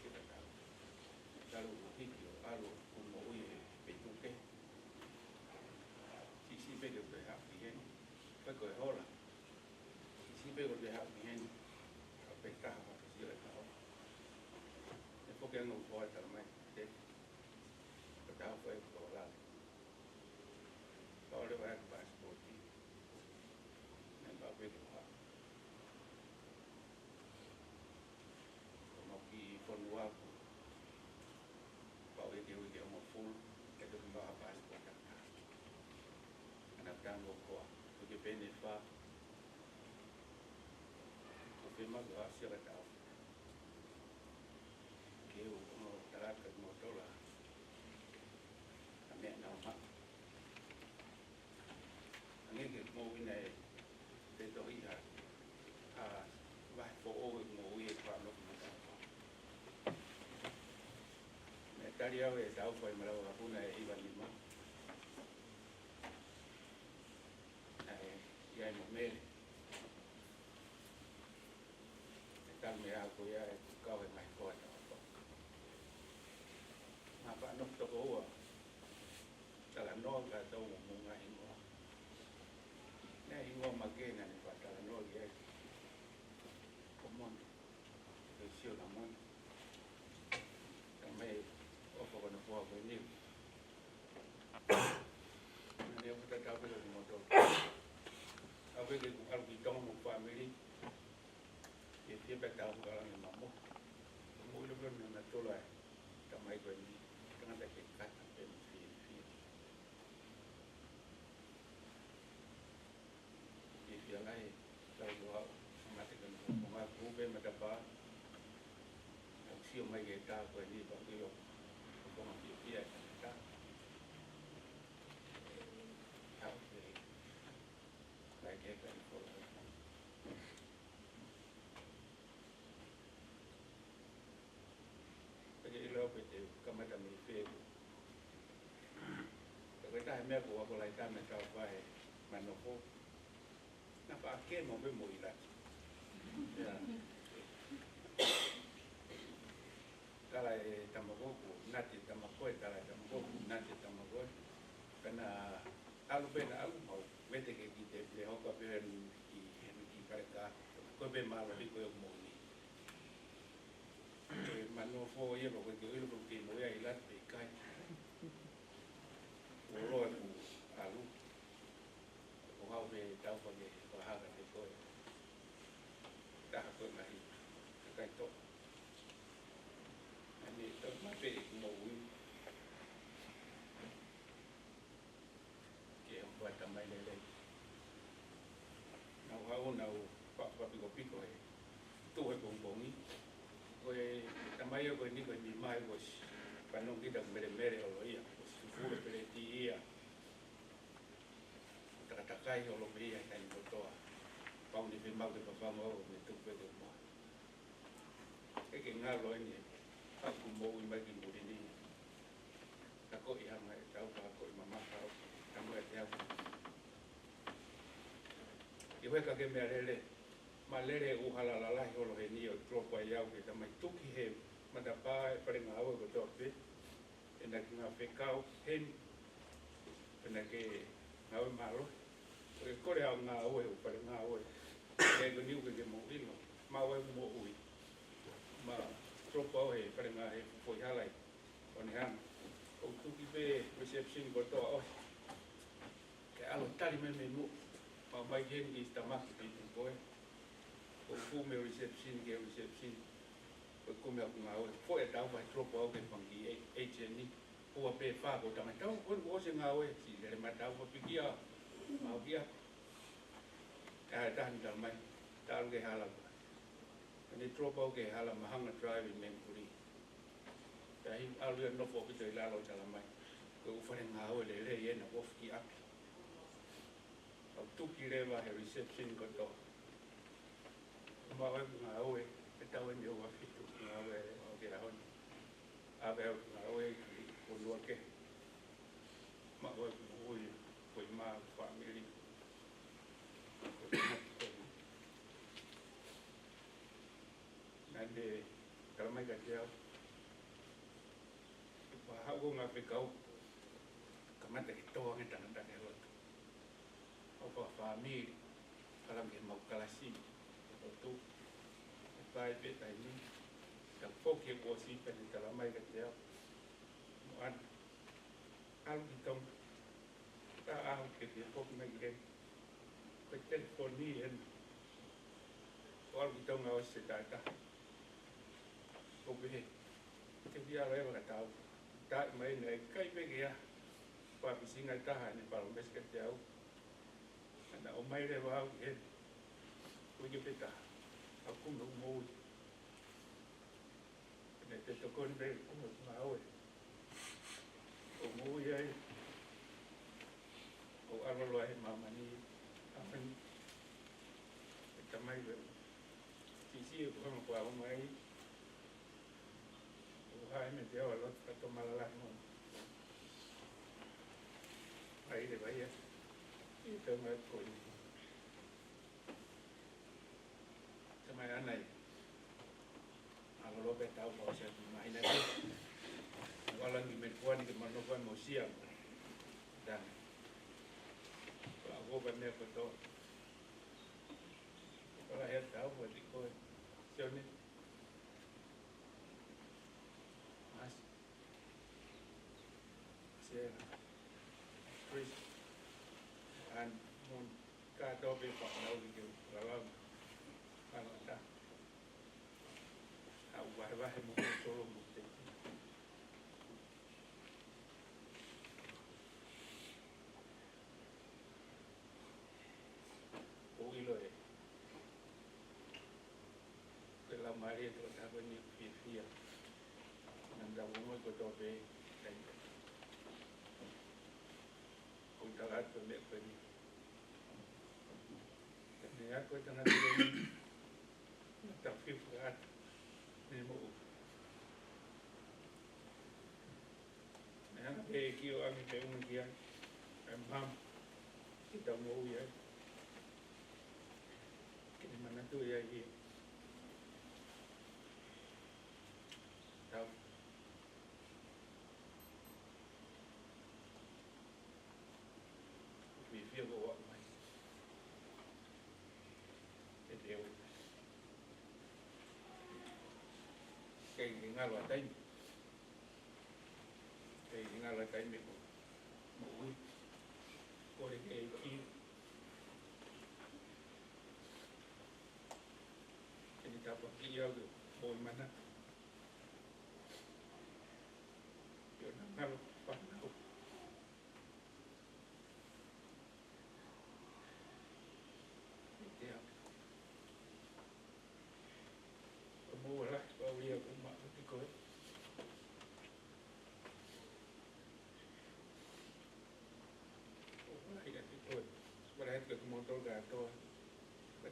ʻa e kau. Talu ʻeku hiki ʻo ʻalu ʻo moʻui he feituʻu kehe. Siʻisiʻi pē ke u toe haʻu ki heni. Pea ko e hola. Siʻisiʻi pē ke u toe haʻu ki heni. Ka pē taha ka sila tau. ʻE foki ange ʻo hoa tala mai. Te. Ka tau fai ko la. Pau leva ʻeku pasipoti. Naʻe pau pē ke u haʻu. Ko hoku kiʻi fonua ko, pau ʻe ke uike hongofulu, ke toki maʻu ha pasipoti ʻa ka. Ana tango koa, ko ke pene fā, ko fē maku a sia ka tau. Ke u, ʻo tala atu kiate kimoutolu ʻa e meʻa naʻa ku maʻu. Hangē ke mou ʻi ai e tefitoʻi ha, ha vahe foʻou ʻi he moʻui ʻeku faʻa nofo mo tau. Meʻa tali au ʻe tau fai malava kapuna ʻe hiva nima. Naʻe ʻi ai mo Mele. ʻE tau meʻa ko ia ʻeku kau he ngaahi hoa tau. Naʻa faʻa nofo toko ua. Talanoa ka tau mo mo ngaahi hingoa. Naʻe hingoa Makena ne faʻa talanoa ki ai. Ko Moni. Ko Sio na Moni. Tala mai ʻofa ko na poa ko ni. Naʻe ʻofa tatau pē kimoutolu. ʻAve ke ku ʻalu ki Tonga mo fāmili. Ke fie pē tau ka langi mamo. Mo ilo pē na na tola e. Tamai ko ni. Tangata ke kata pē mo fie fie. Ke fie lahi. Tau ko au. Mate ka ni ko ngā kupe matapā. Au sio mai ke tā ko ni pa ilo. Ko ngā fie fie ka tā. Au ke. Kai ke kai ko. Pea ke ʻilo pe te kamata mei fē. Pea ko e taha meʻa ko ako lai tā me tau fai ma nofo. Naʻa faʻa ke mo pe mo ila. ʻIa. Tala e tama ko ē, nati tama ko ē, tala e tama ko ē, nati tama ko ē. Pea naʻa ʻalu pē naʻa ʻalu mau, vete ke ki te pehē hoko pē heni ki, heni ki Paleka. Ko e pē mālohi ko e moʻoni. Ko e ma nofo ia, ko e ke ʻilo ko e ke mo ia ila pe kai. Ko loa ku ʻalu. Ko hau pē tau pa ke, ko haka te ko e. Taha ko e ngaahi, kai to. Ani tau ma pē ku moʻui. Ke ʻoku ʻata mai lelei. Naʻa ku haʻu naʻa ku pa, pa piko piko he. Tuʻu he pongipongi. Ko e tamai ko eni ko e nima ʻe kuo ʻosi. Panongi ta melemele ʻo loia. Kuo ʻosi Pule peleti ia. Takatakai holo pē ia he taimi kotoa. Pau ni pē mau ke fafanga ʻo me tuku pē ke moa. ʻE ke ngalo eni ʻa ʻeku moʻui mai ki muli ni. Ka ko e hanga ʻe tau ka ko e mamafa ʻo tamu ʻe te au. ʻI he ka ke meʻa lele, ma lele ʻu hala lalahi holo heni ʻo drop ai au ke tamai tuki he matapā ʻe fale ngāue kotoa pē. ʻE na ki ngā fekau heni, ʻe na ke ngāue mālohi. ʻE kole au ngāue, ʻo fale ngāue. ʻE ko niu ke ke moʻui lo. Ma ʻoe moʻui. Ma drop au he fale ngā he foʻi hala ʻi ʻOnehana. ʻO tuki pē reception kotoa ʻo ke ʻalu tali mai mei muʻa. Ma mai heni ki tamaki piti koe. ʻO kumi reception ke reception. Ko e kumi aku ngāue. Foʻi tau mai drop au ke pangi e, agent ni. Ua pē fā ko tama tau. Ko ʻosi ngāue. Si lele ma tau ma pikia. Ma pikia. ʻE taha ni tau mai. Tau ke hala. Ne drop au ke hala mahanga drive mei muli. Pea hi ʻalu ia nofo ʻaupito ʻi lalo tala mai. Ko e ʻu fale ngāue lelei ena ʻoku fiki ʻapi. ʻAu tuki leva he reception kotoa. Ma ʻoe ngāue, ʻe tau eni ʻo afitu ngāue ʻo ke ahon. ʻAve au ngāue ki ʻonua ke. Ma ʻoe moʻui, ko e ma family. Ko e ma ko e. Naʻa ne tala mai kiate au. ʻE pā haʻu ko ngā fekau. Kamata ke tō ange tangata ke lotu. ʻO fakafāmili. Kalange mau kalasi. Lotu. ʻE pā ʻi pē taimi. Ka foki e kuo si pē ne tala mai kiate au. Mo ana. ʻAlu ki Tonga. Ka ʻaho ke ke foki mai ki heni. Ko e telefoni ena. ʻO ʻalu ki Tonga ʻo se taʻetaha. ʻO pehē. Ke pia ʻalu ʻeva ka tau. Taʻi mai na ʻe kai pē ke a. Pā pisinga taha ne palōmesi kiate au. Ana ʻomai leva au ki heni. Ko ia pē taha. ʻAu kumi ʻu moʻui. Ne te tokoni pē ko e ngāue. ʻO moʻui ai. ʻO ʻalu ʻalu ai he māmani. ʻAmeni. ʻE tamai pē. Sisi ʻe ko hanga ko au mai. ʻO hae me te au ʻalu atu ka tō malala mo. Ai le vai atu. ʻI te ngai ko i. Tamai ana i. ʻAlu lo pē tau pau se mai na. Wala ni me kuani ke mano ko mo sia. Dan. Ko a ko pē me ko to. Wala he tau ko ti ko. Sione. Mas. Siena. Chris. An. Mon. Ka tau pē pa na uli ke. Wala. Wala ta. ʻAu vahevahe mo e tolo mo te. ʻO ʻilo ē. Ko e laumālie ʻo e tokotaha ko eni ʻoku fiefia. Naʻa tau ongoʻi kotoa pē. ʻOku tala atu e meʻa ko eni. Ka ne ako e tangata ko eni. Naʻa tau fiu fakaʻatu. Ne moʻu. Naʻa ne ki o angi pe unga ki ai. Ai mam. Ki tau moʻui ai. Ke ne manatu ia ia. Tau. Fiefia ko ua mai. E te au. Kei ngalo a taimi. Kei ngalo a taimi ko. Moʻui. Ko e kei ki. Kei tapa ki au ke. Moʻui mana. Yo na ngalo pa na. Ia. Ko mou ala, ko au ia ko ma ko te koe.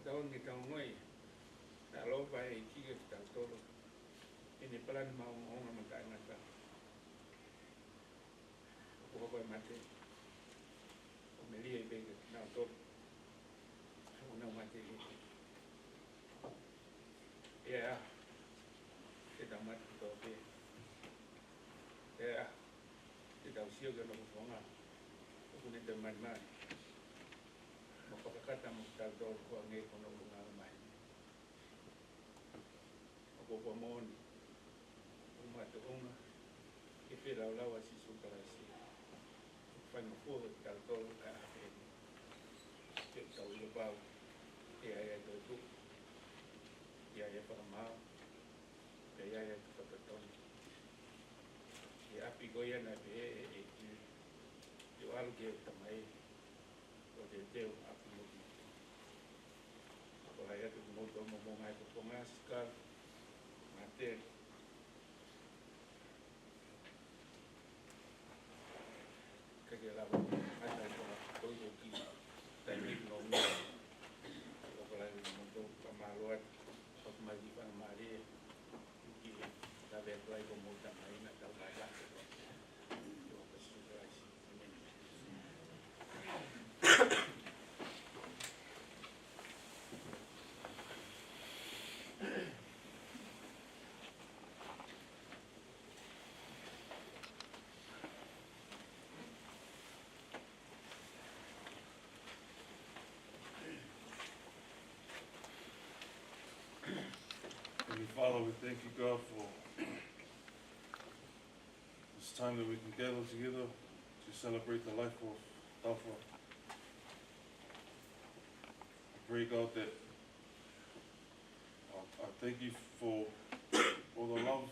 Tau ngi tau ngoi, ta lo pa e kiki ki tau tolo. Eni palani maʻongoʻonga mo taʻengata. ʻOku hoko e mate, ʻo melie pē ke nau tolo. ʻO nau mate he. ʻIa, ke tau mate tō pē. ʻIa, ke tau sio ki hono fofonga. ʻOku ne tau malimali. Mo fakakata mo tau tolo koa ngē kono ʻulungaanga mai. ʻOku ou moʻoni, ʻoku ma tuʻunga, ke fēlaulau ʻa Sīsū Kalaisi. Faingofua ke tau tolo ʻa e ʻaho ni. Ke tau ʻilo pau, ʻe ʻi ai ʻa e toetuʻu, ʻe ʻi ai ʻa e fakamaau, ʻe ʻi ai ʻa e fakatotonu. ʻI he ʻapi ko ia naʻe pehē ʻe he ʻEiki, ʻio ʻalu ki he Tamai, ʻo teuteu ʻa kimoutolu. Ko hai atu kimoutolu mo mo ngai ko ko ngai sikal, mate. Ka ke lava, ata ko la, ko i ko ki, taimi no mo. Ko ko la i mo to, ka ma lo at, ko ma ki pa ma re, ki, ka ve ko i ko mo ta mai na ta la la. Ko Sīsū Kalaisi. Heavenly Father, we thank you, God, for this time that we can gather together to celebrate the life of Taufa. I pray, God, that, uh, I thank you for all the love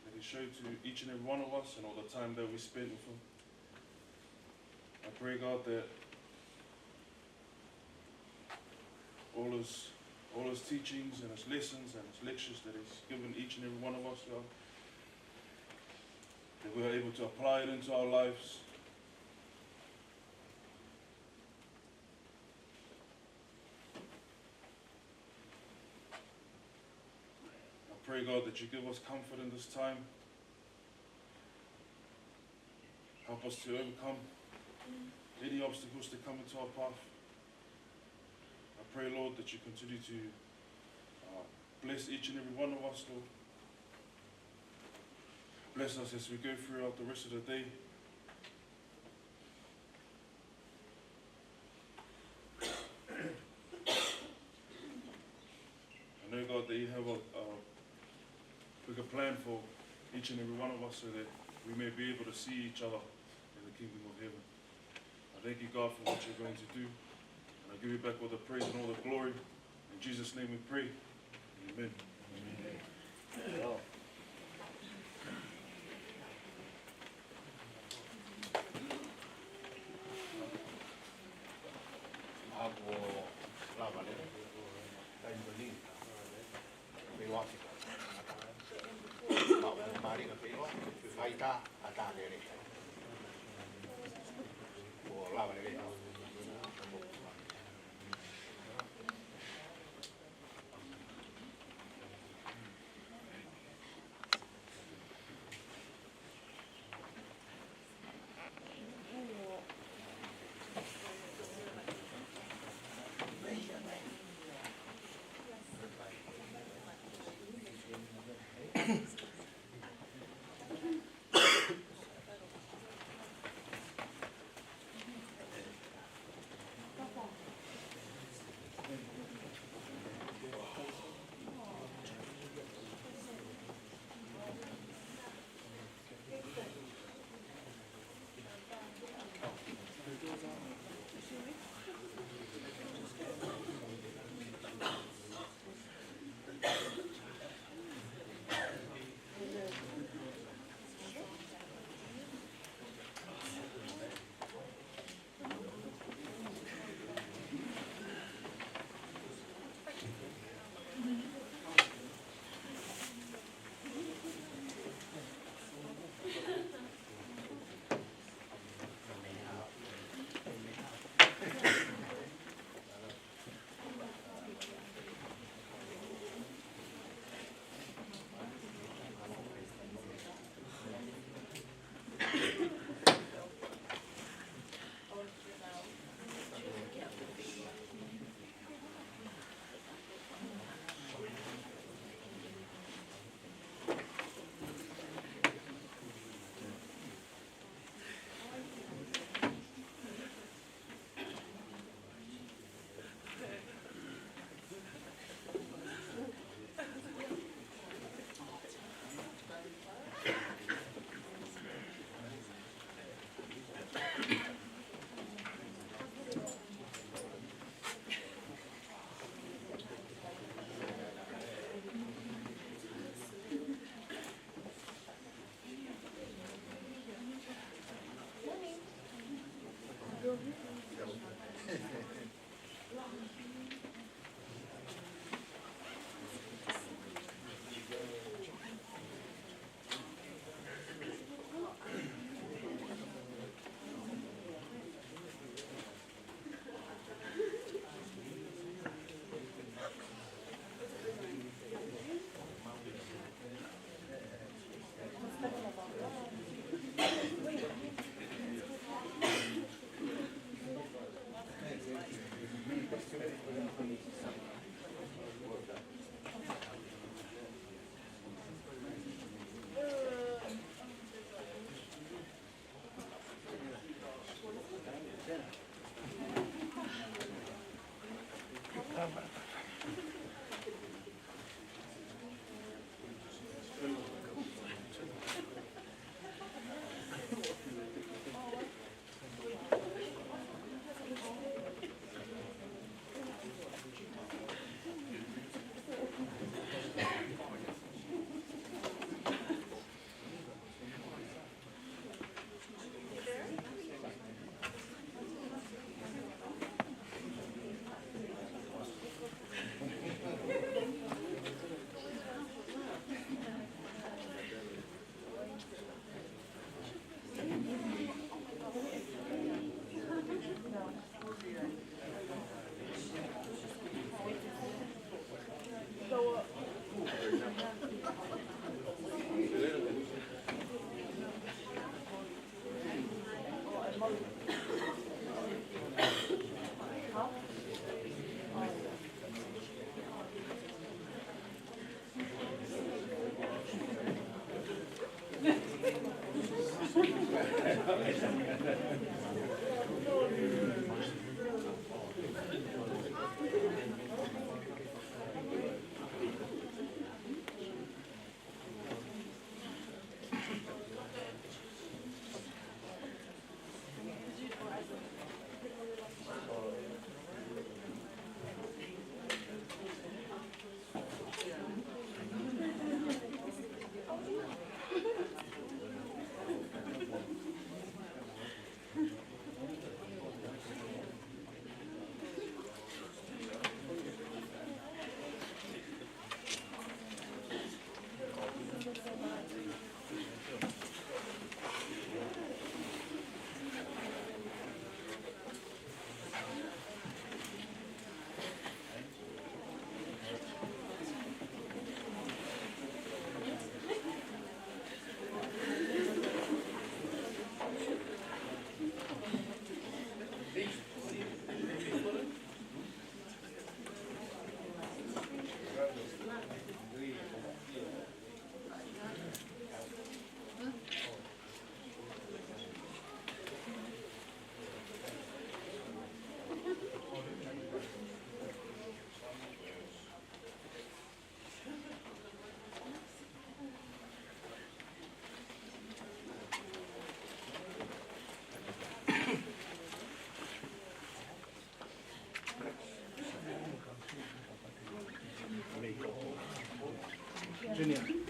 that he showed to each and every one of us and all the time that we spent with him. I pray, God, that all his, all his teachings and his lessons and his lectures that he's given each and every one of us, God, that we are able to apply it into our lives. I pray, God, that you give us comfort in this time. Help us to overcome any obstacles that come into our path. I pray, Lord, that you continue to, uh, bless each and every one of us, Lord. Bless us as we go throughout the rest of the day. I know, God, that you have a, a bigger plan for each and every one of us so that we may be able to see each other in the kingdom of heaven. I thank you, God, for what you're going to do. And I give you back all the praise and all the glory. In Jesus' name we pray. Amen. Ako lava le, kai mani, pe wasi. Ma, ma ringa pe wa, fai ta, a ta lele. Ko lava lele. Junior.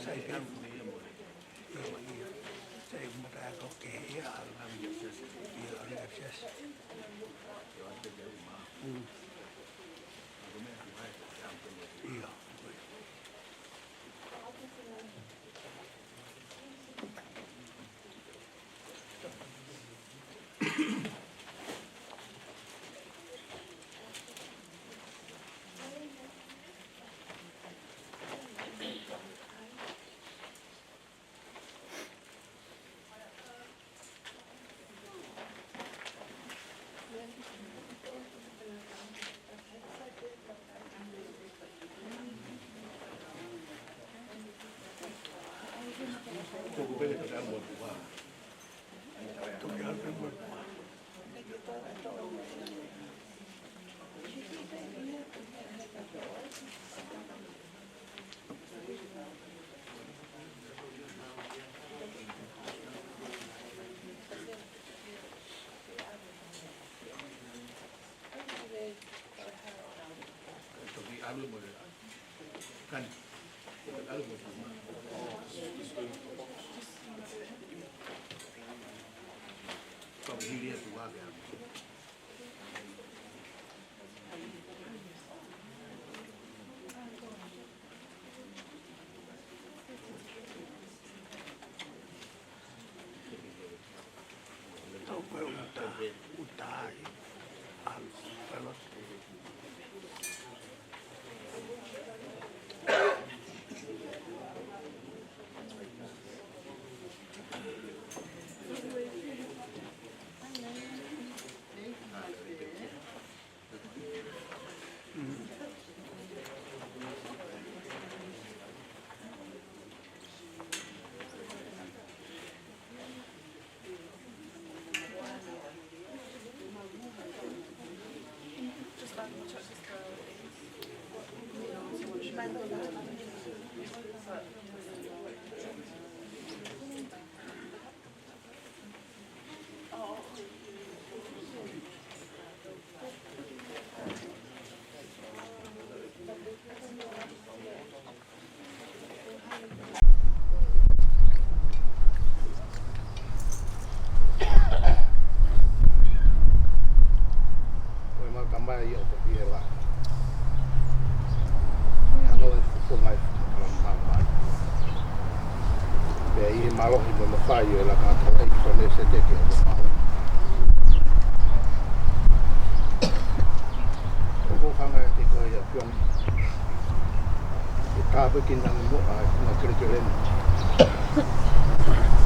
Sai pē. Ia, ia. Sai mata ko ke ia, ala. Ia, ala, ia, yes. Mm. Ia. Ko e mau tamai ʻo Papiela. Hano e fufunga e fufunga mai. Pea ʻi he mālohi mo e mafai ʻo e lakanga taulaʻeiki Tōmasi Sētete ʻo Mau. ʻOku ou hanga ʻe koe ia Piongi. Ke tāpuekina muʻa e funga kelekele ni.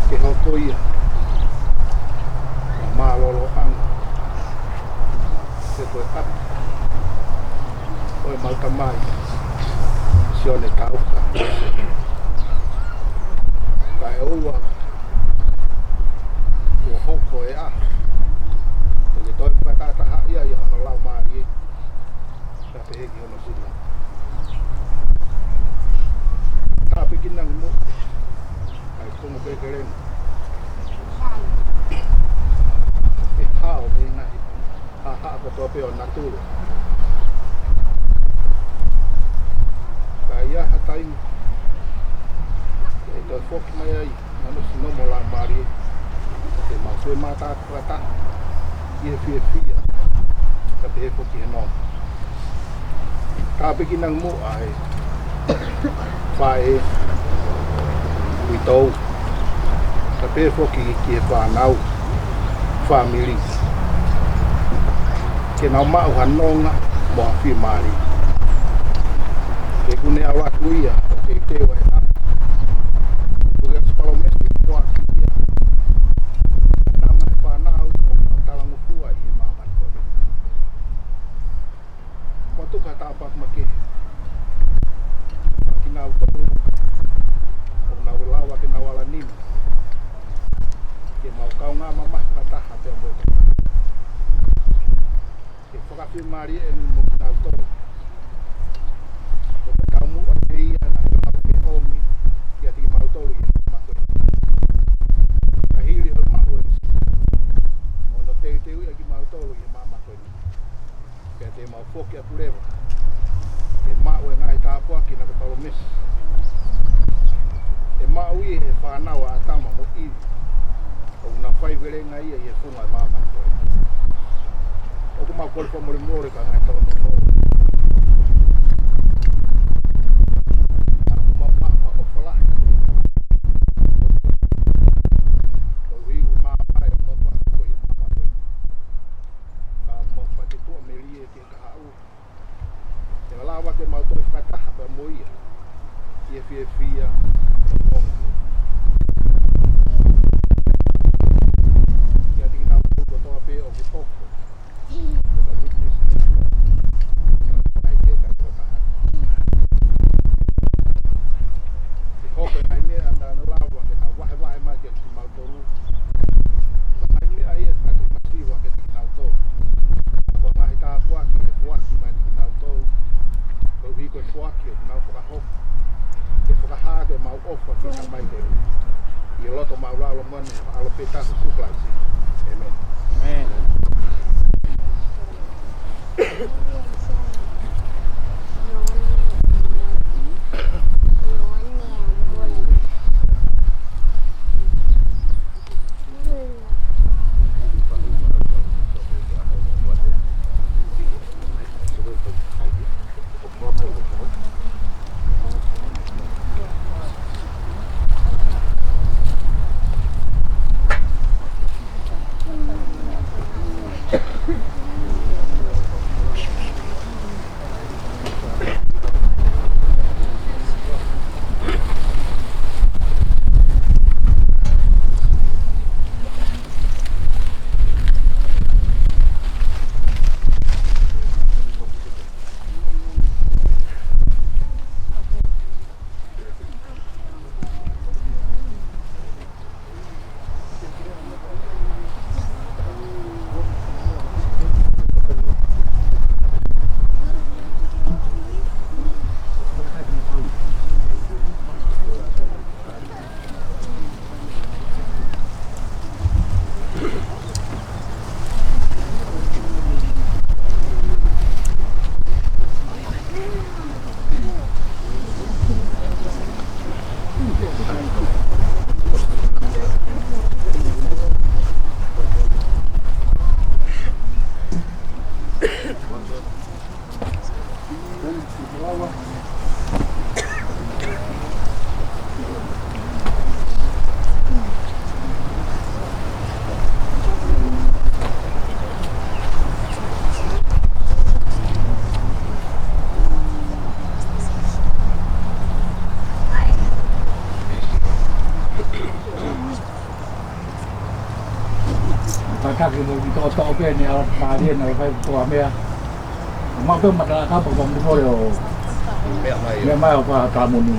Ke hoko ia ko e mālōlōʻanga. Ke ko e ʻapi ʻo e mau tamai Sione Tauka. Kae ʻoua kuo hoko e ʻaho ʻe toe fakatahatahaʻi ai hono laumālie. Ka pehē ki hono sila. Tāpuekina muʻa ʻa e funga kelekele ni. ʻE hao mei he ngaahi haʻahaʻa kotoa pē ʻo natula. Ka ʻi ai ha taimi ʻe toe foki mai ai hano sino mo laumālie, te mau toe mātā fakataha ʻi he fiefia, ka pehē foki he nonga. Tāpuekina muʻa e faʻē, uitou, ka pehē foki ki he fānau, fāmili. Ke nau maʻu ha nonga mo ha fiemālie. Ke kune ʻalu atu ia ʻo teuteu e ʻapi. Ko e palōmesi ʻoku ʻoatu ia. Nau ngaahi fānau ʻoku nau talangofua ʻi he māmani ko eni. Mo tuku ha tāpuaki makehe kiate kinautolu ʻoku nau lava ke nau ala nima. Ke mau kaungā mamahi fakataha pea mo e kakai. Ke fakafiemālieʻi mo kinautolu. Ko e taumuʻa pē ia naʻe lava ke ʻomi kiate kimautolu ʻi he māmani ko eni. Ka hili hono maʻu ʻe Sīsū hono teuteuʻi ʻa kimautolu ʻi he māmani ko eni, pea te mau foki atu leva ke maʻu e ngaahi tāpuaki naʻa ke palōmesi Lenga ia ʻi he funga ʻo e māmani ko ē. ʻOku mau kole fakamolemole ki he ngaahi tōnounou. Ka ʻoku mau maʻu ha ʻofa lahi. Koeʻuhi ko e māmani ʻoku mau fakahoko ʻi he māmani ko ē. Ka ʻoku mau fakatuʻamelie ki he kahaʻu. Ke lava ke mau toe fakataha pea mo ia ʻi he fiefia. Kiate kinautolu kotoa pē ʻoku hoko ko e witness ʻi he ʻaho ni. Kae kehe ka ko taha. Ke hoko e ngaahi meʻa naʻa na lava ke na vahevahe mai kiate kimautolu. Ko e ngaahi meʻa ia ʻe fakatomasiva kiate kinautolu. Ko e ngaahi tāpuaki ʻe foaki mai kiate kinautolu. Koeʻuhi ko e foaki ʻoku nau fakahoko ke fakahā ʻemau ʻofa ki he Tamai ko ē. ʻI he loto māʻulalo moʻoni ʻo e ʻAlo pē taha ko Sīsū Kalaisi. ʻĒmeni. ʻĒmeni. Kātaki mo e kiʻi toʻotoʻo pē ʻeni ʻa e palopalema naʻe fai ko e meʻa. Maʻu pē mata ka pa ko mo le o. Meʻa mai. Meʻa mai ʻo ka ka muni.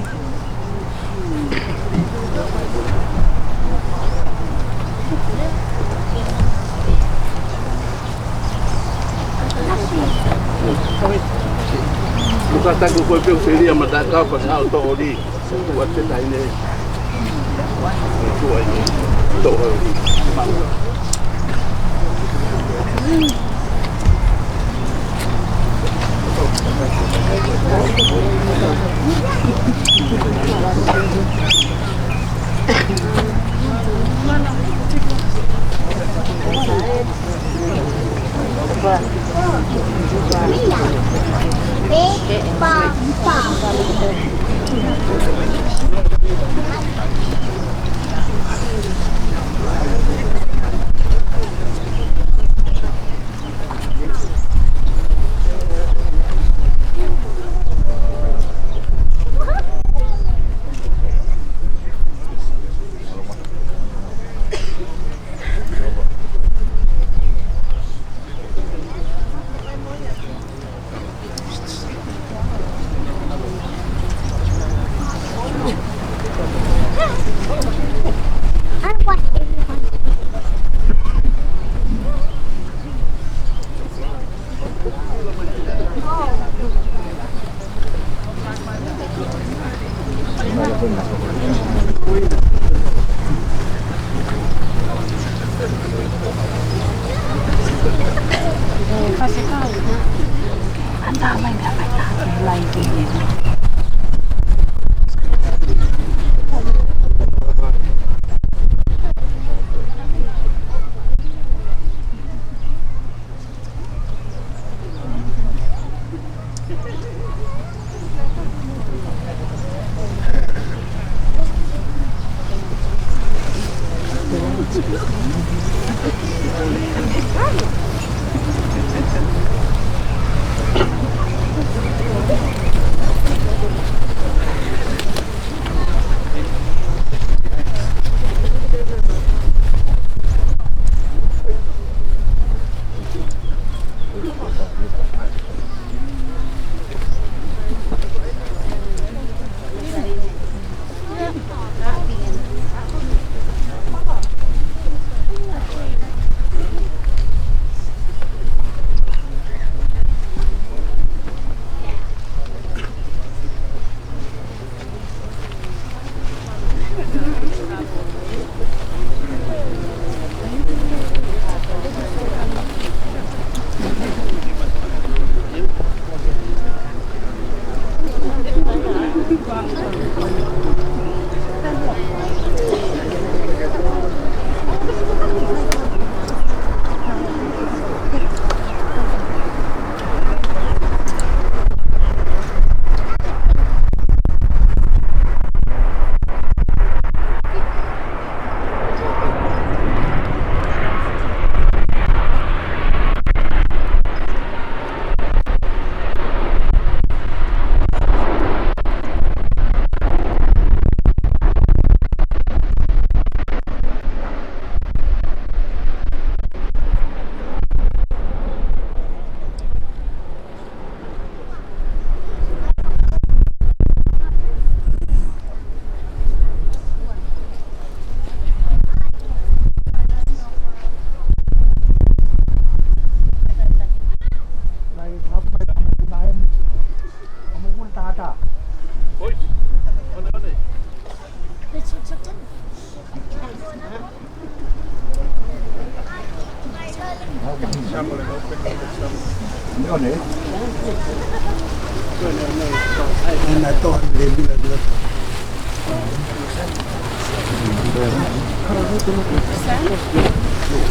Mo kātaki ko e pē ʻo selia mata ka pa na o toʻo li.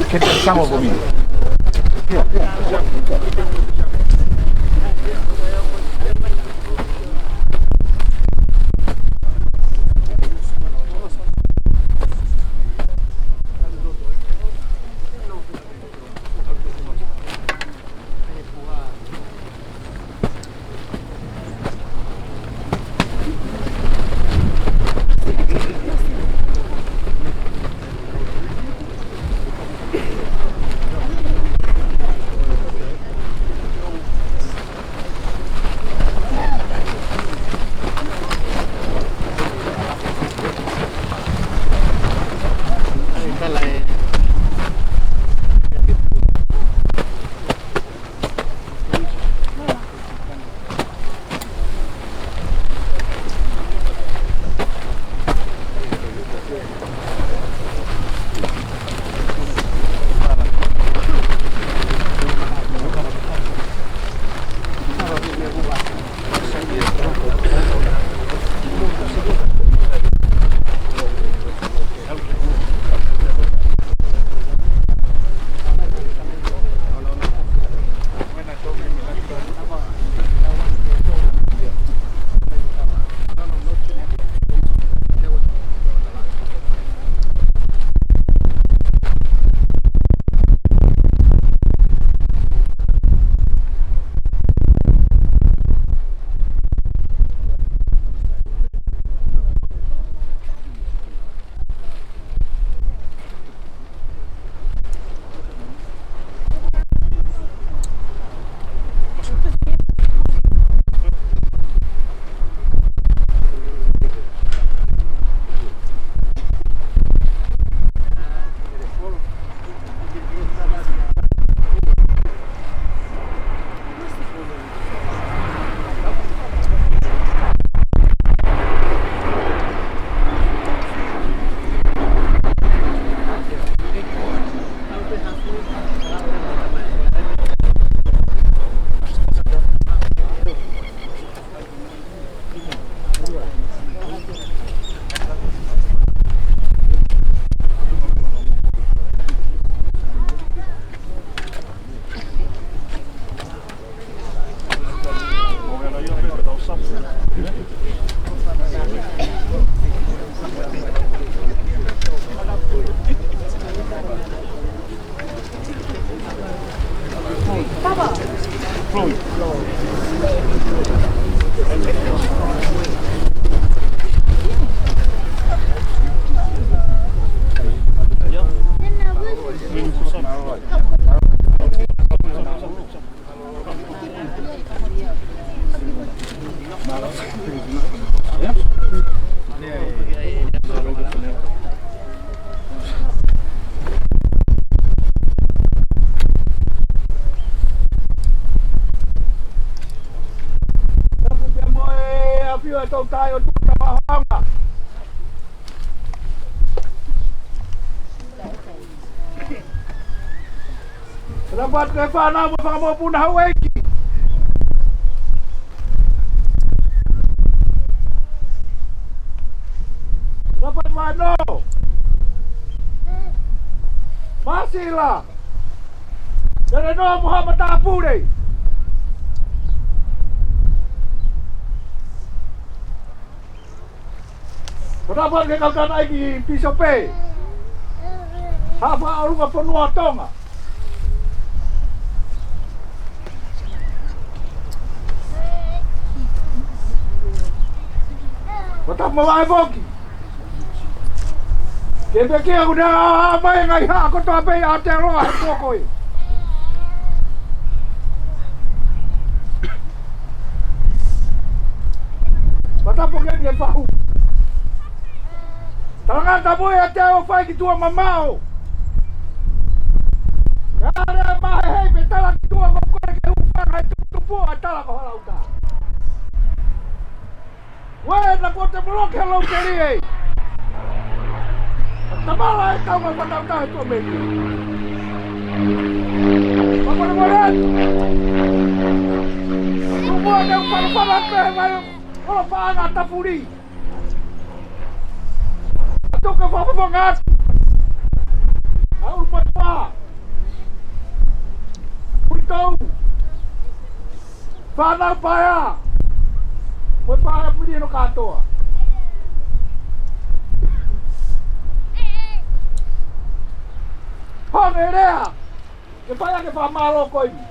Get that shovel for me. Lava atu e fānau mo e fanga mokopuna, houʻeiki. Fano. Masila. Lele no mo ha matāpule. Ko e tapu ki he kau tangataʻeiki pīsope. Haʻa Fakaʻolunga Fonua Tonga. Ko e tapu mo e foki. Ke pekia ku ne a mai ngai ha kotoa pē ʻa Aotearoa he pō ko ē. Ko e tapu ke ne fahu. Talangata mo e ate o fai ki tuʻa mamaʻo. Ka lea mahehe pē tala ki tuʻa ko kore ke hūfanga he tuputupu ʻa e tala ko Halauta. Uē, na ko te moloki ha lau keli ē. Tamala e kau ma patau tahe tuʻa mei. Mamolemole. Tuku atu, fana, fana, pē, mai, olo paʻanga tapuli. Atu ka fafanga atu. ʻAu mai pā. Uitou. Fānau Paea. Mo e Paea Pili no kātoa. Honge lea. Ke paea ke fakamālō ko eni.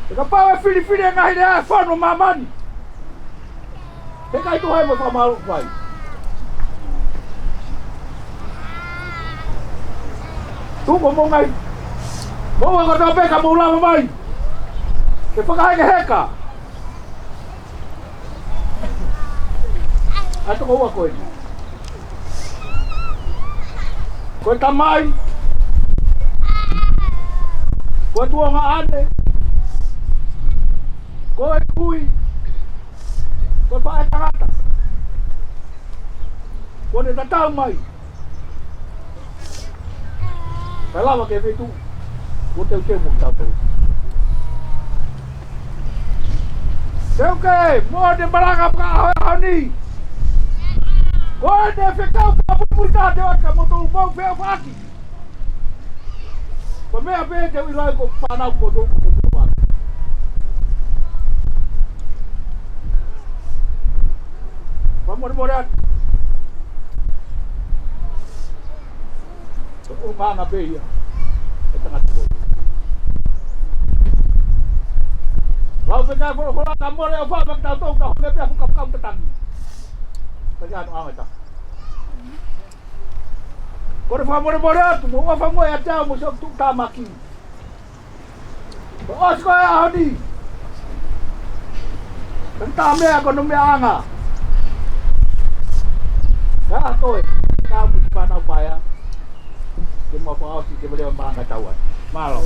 ʻE kapau ʻe filifili e ngaahi lea ʻa e fonu ʻo māmani. He ʻikai toe ʻi ai mo e fakamālō fai. Tuku mo ngai. Mo ua kotoa pē ka mou lava mai. Ke fakahekeheka. ʻA e toko ua ko eni. Ko e tamai. Ko e tuongaʻane. Ko e kui. Ko e faʻētangata. Kuo ne tatau mai. Kae lava ke fetuʻu. Kuo teuteu mo kitautolu. Teuke, mo e malanga fakaʻaho ni. Ko e fekau fakapuipui ka te aka mo tolu mau fea faki. Ko e meʻa pē te u ʻilo ai ko e fānau ko tolu ko tolu. Fakamolemole atu. Ko e ʻulungaanga pē ia ʻo e tangata ko ē. Lau pē ka folofola ka mole ʻo fai maʻa kitautolu ka hone pē ʻa e fuka kau tatangi. Ka ia no anga ta. Ko e fakamolemole atu mo ʻofa mo e ʻatā mo siʻoku tuʻutāmaki. Ko e ʻosi ko ē ʻaho ni. Ka tā meʻa ko hono meʻaʻanga. Ka toe, ka mutu Fānau Paea. Ke mau fakaʻosi, ke mau leva malanga tau ai. Mālō.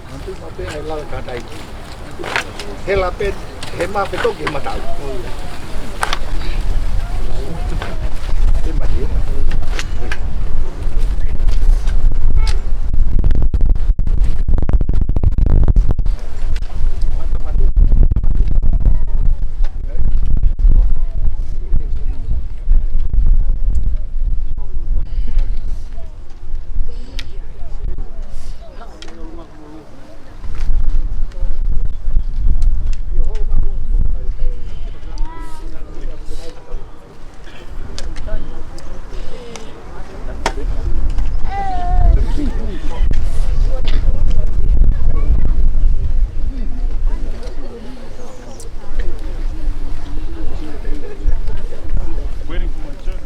Mantu mape ai lau katai. Hela pe, he mape toki he matau. He mati, he mati. Waiting for my turn.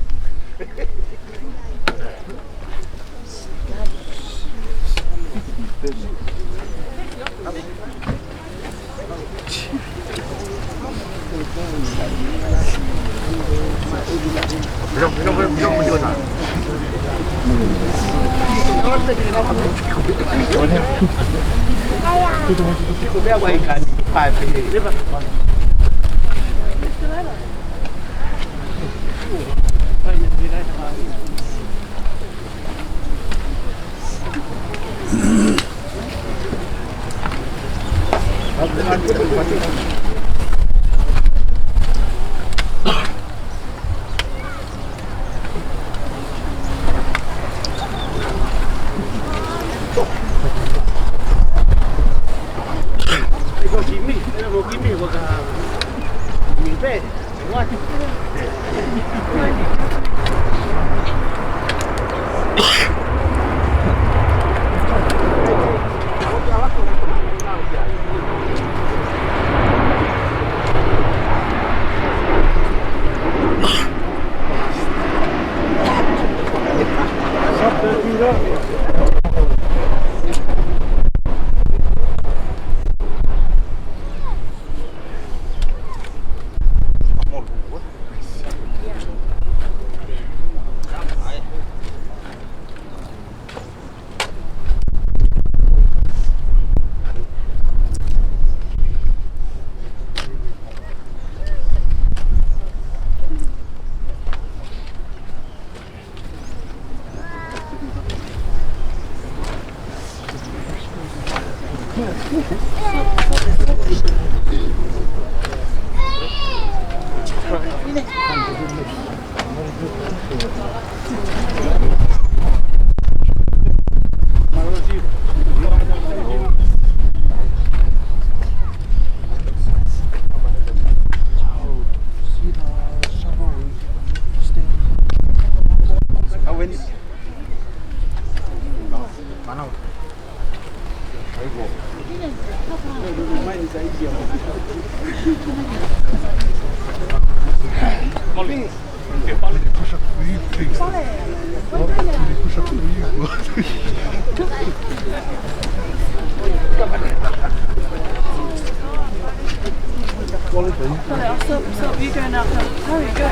Sorry, I'll stop, stop you going out. Hurry, go.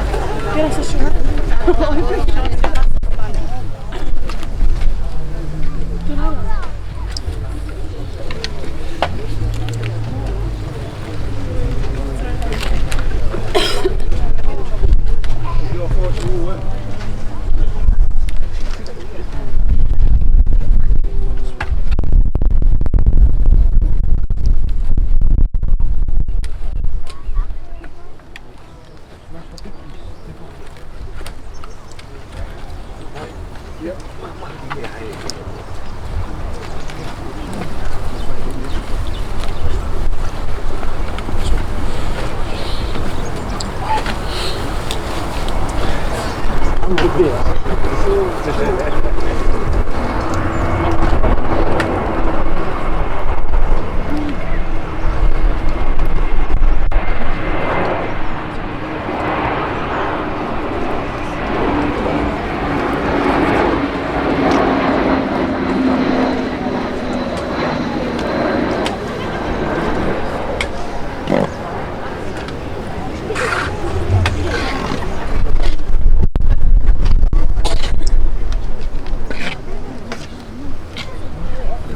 Get us a shirt.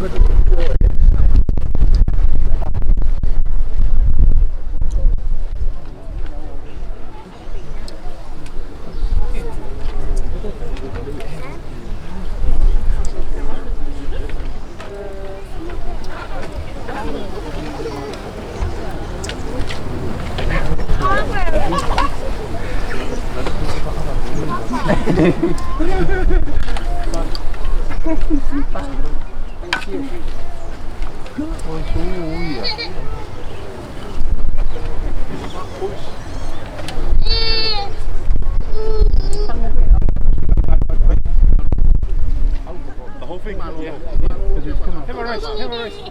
The whole thing? Yeah. Have a rest. Have a rest.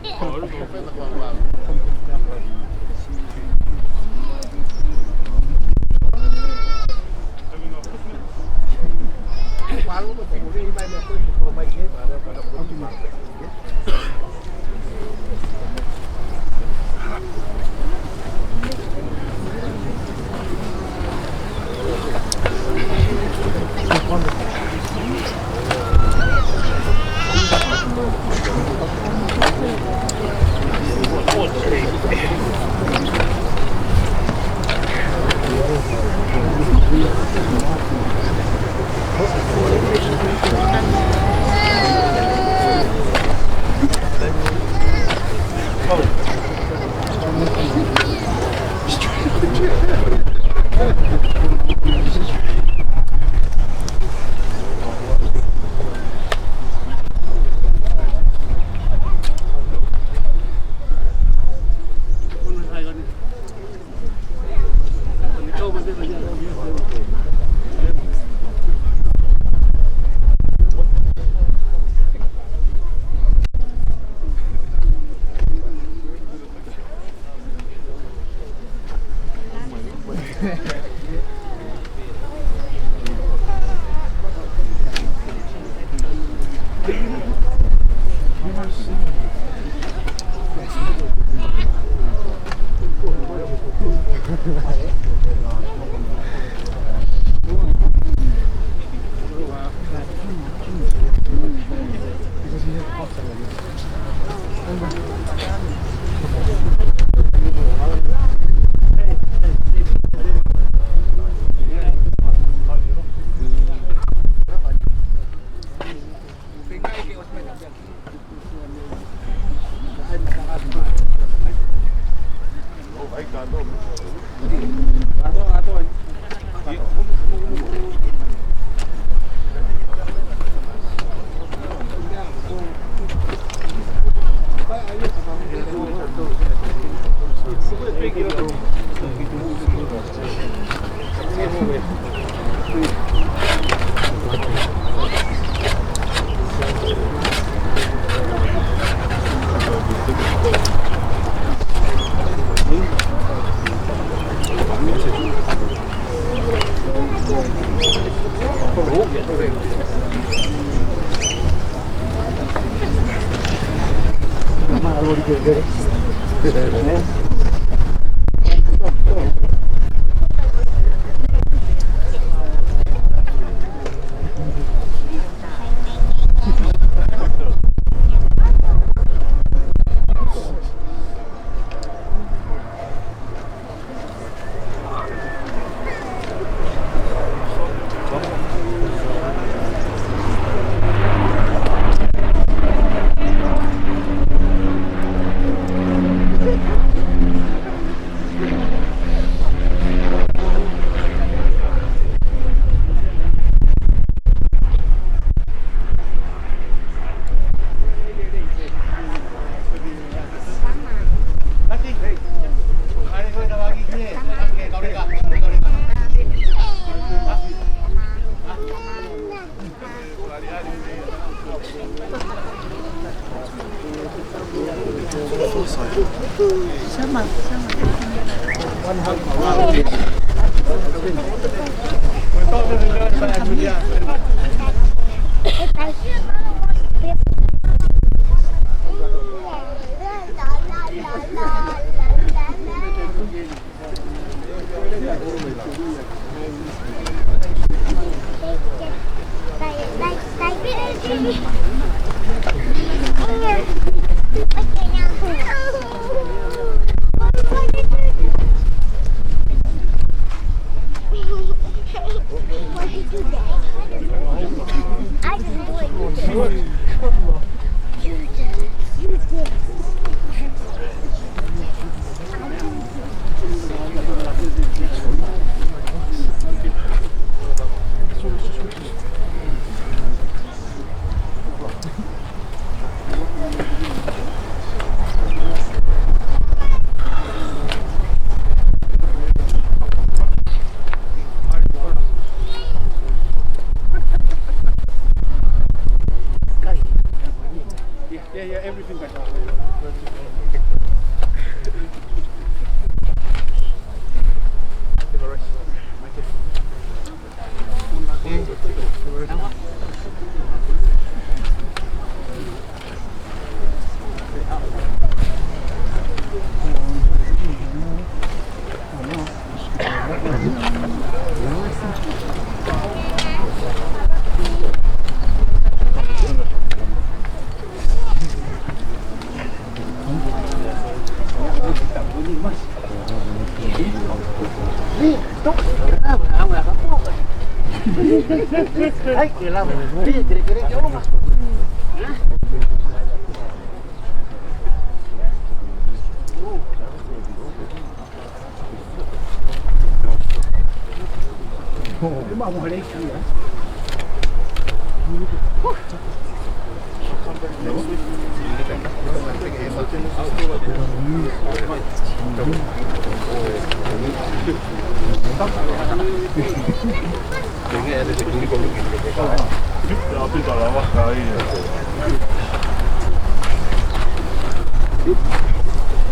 Yeah, yeah, everything.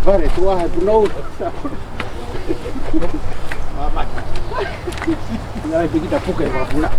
Vale, tuʻa he punou. Ngai piki ta puke wa pula.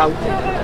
Au.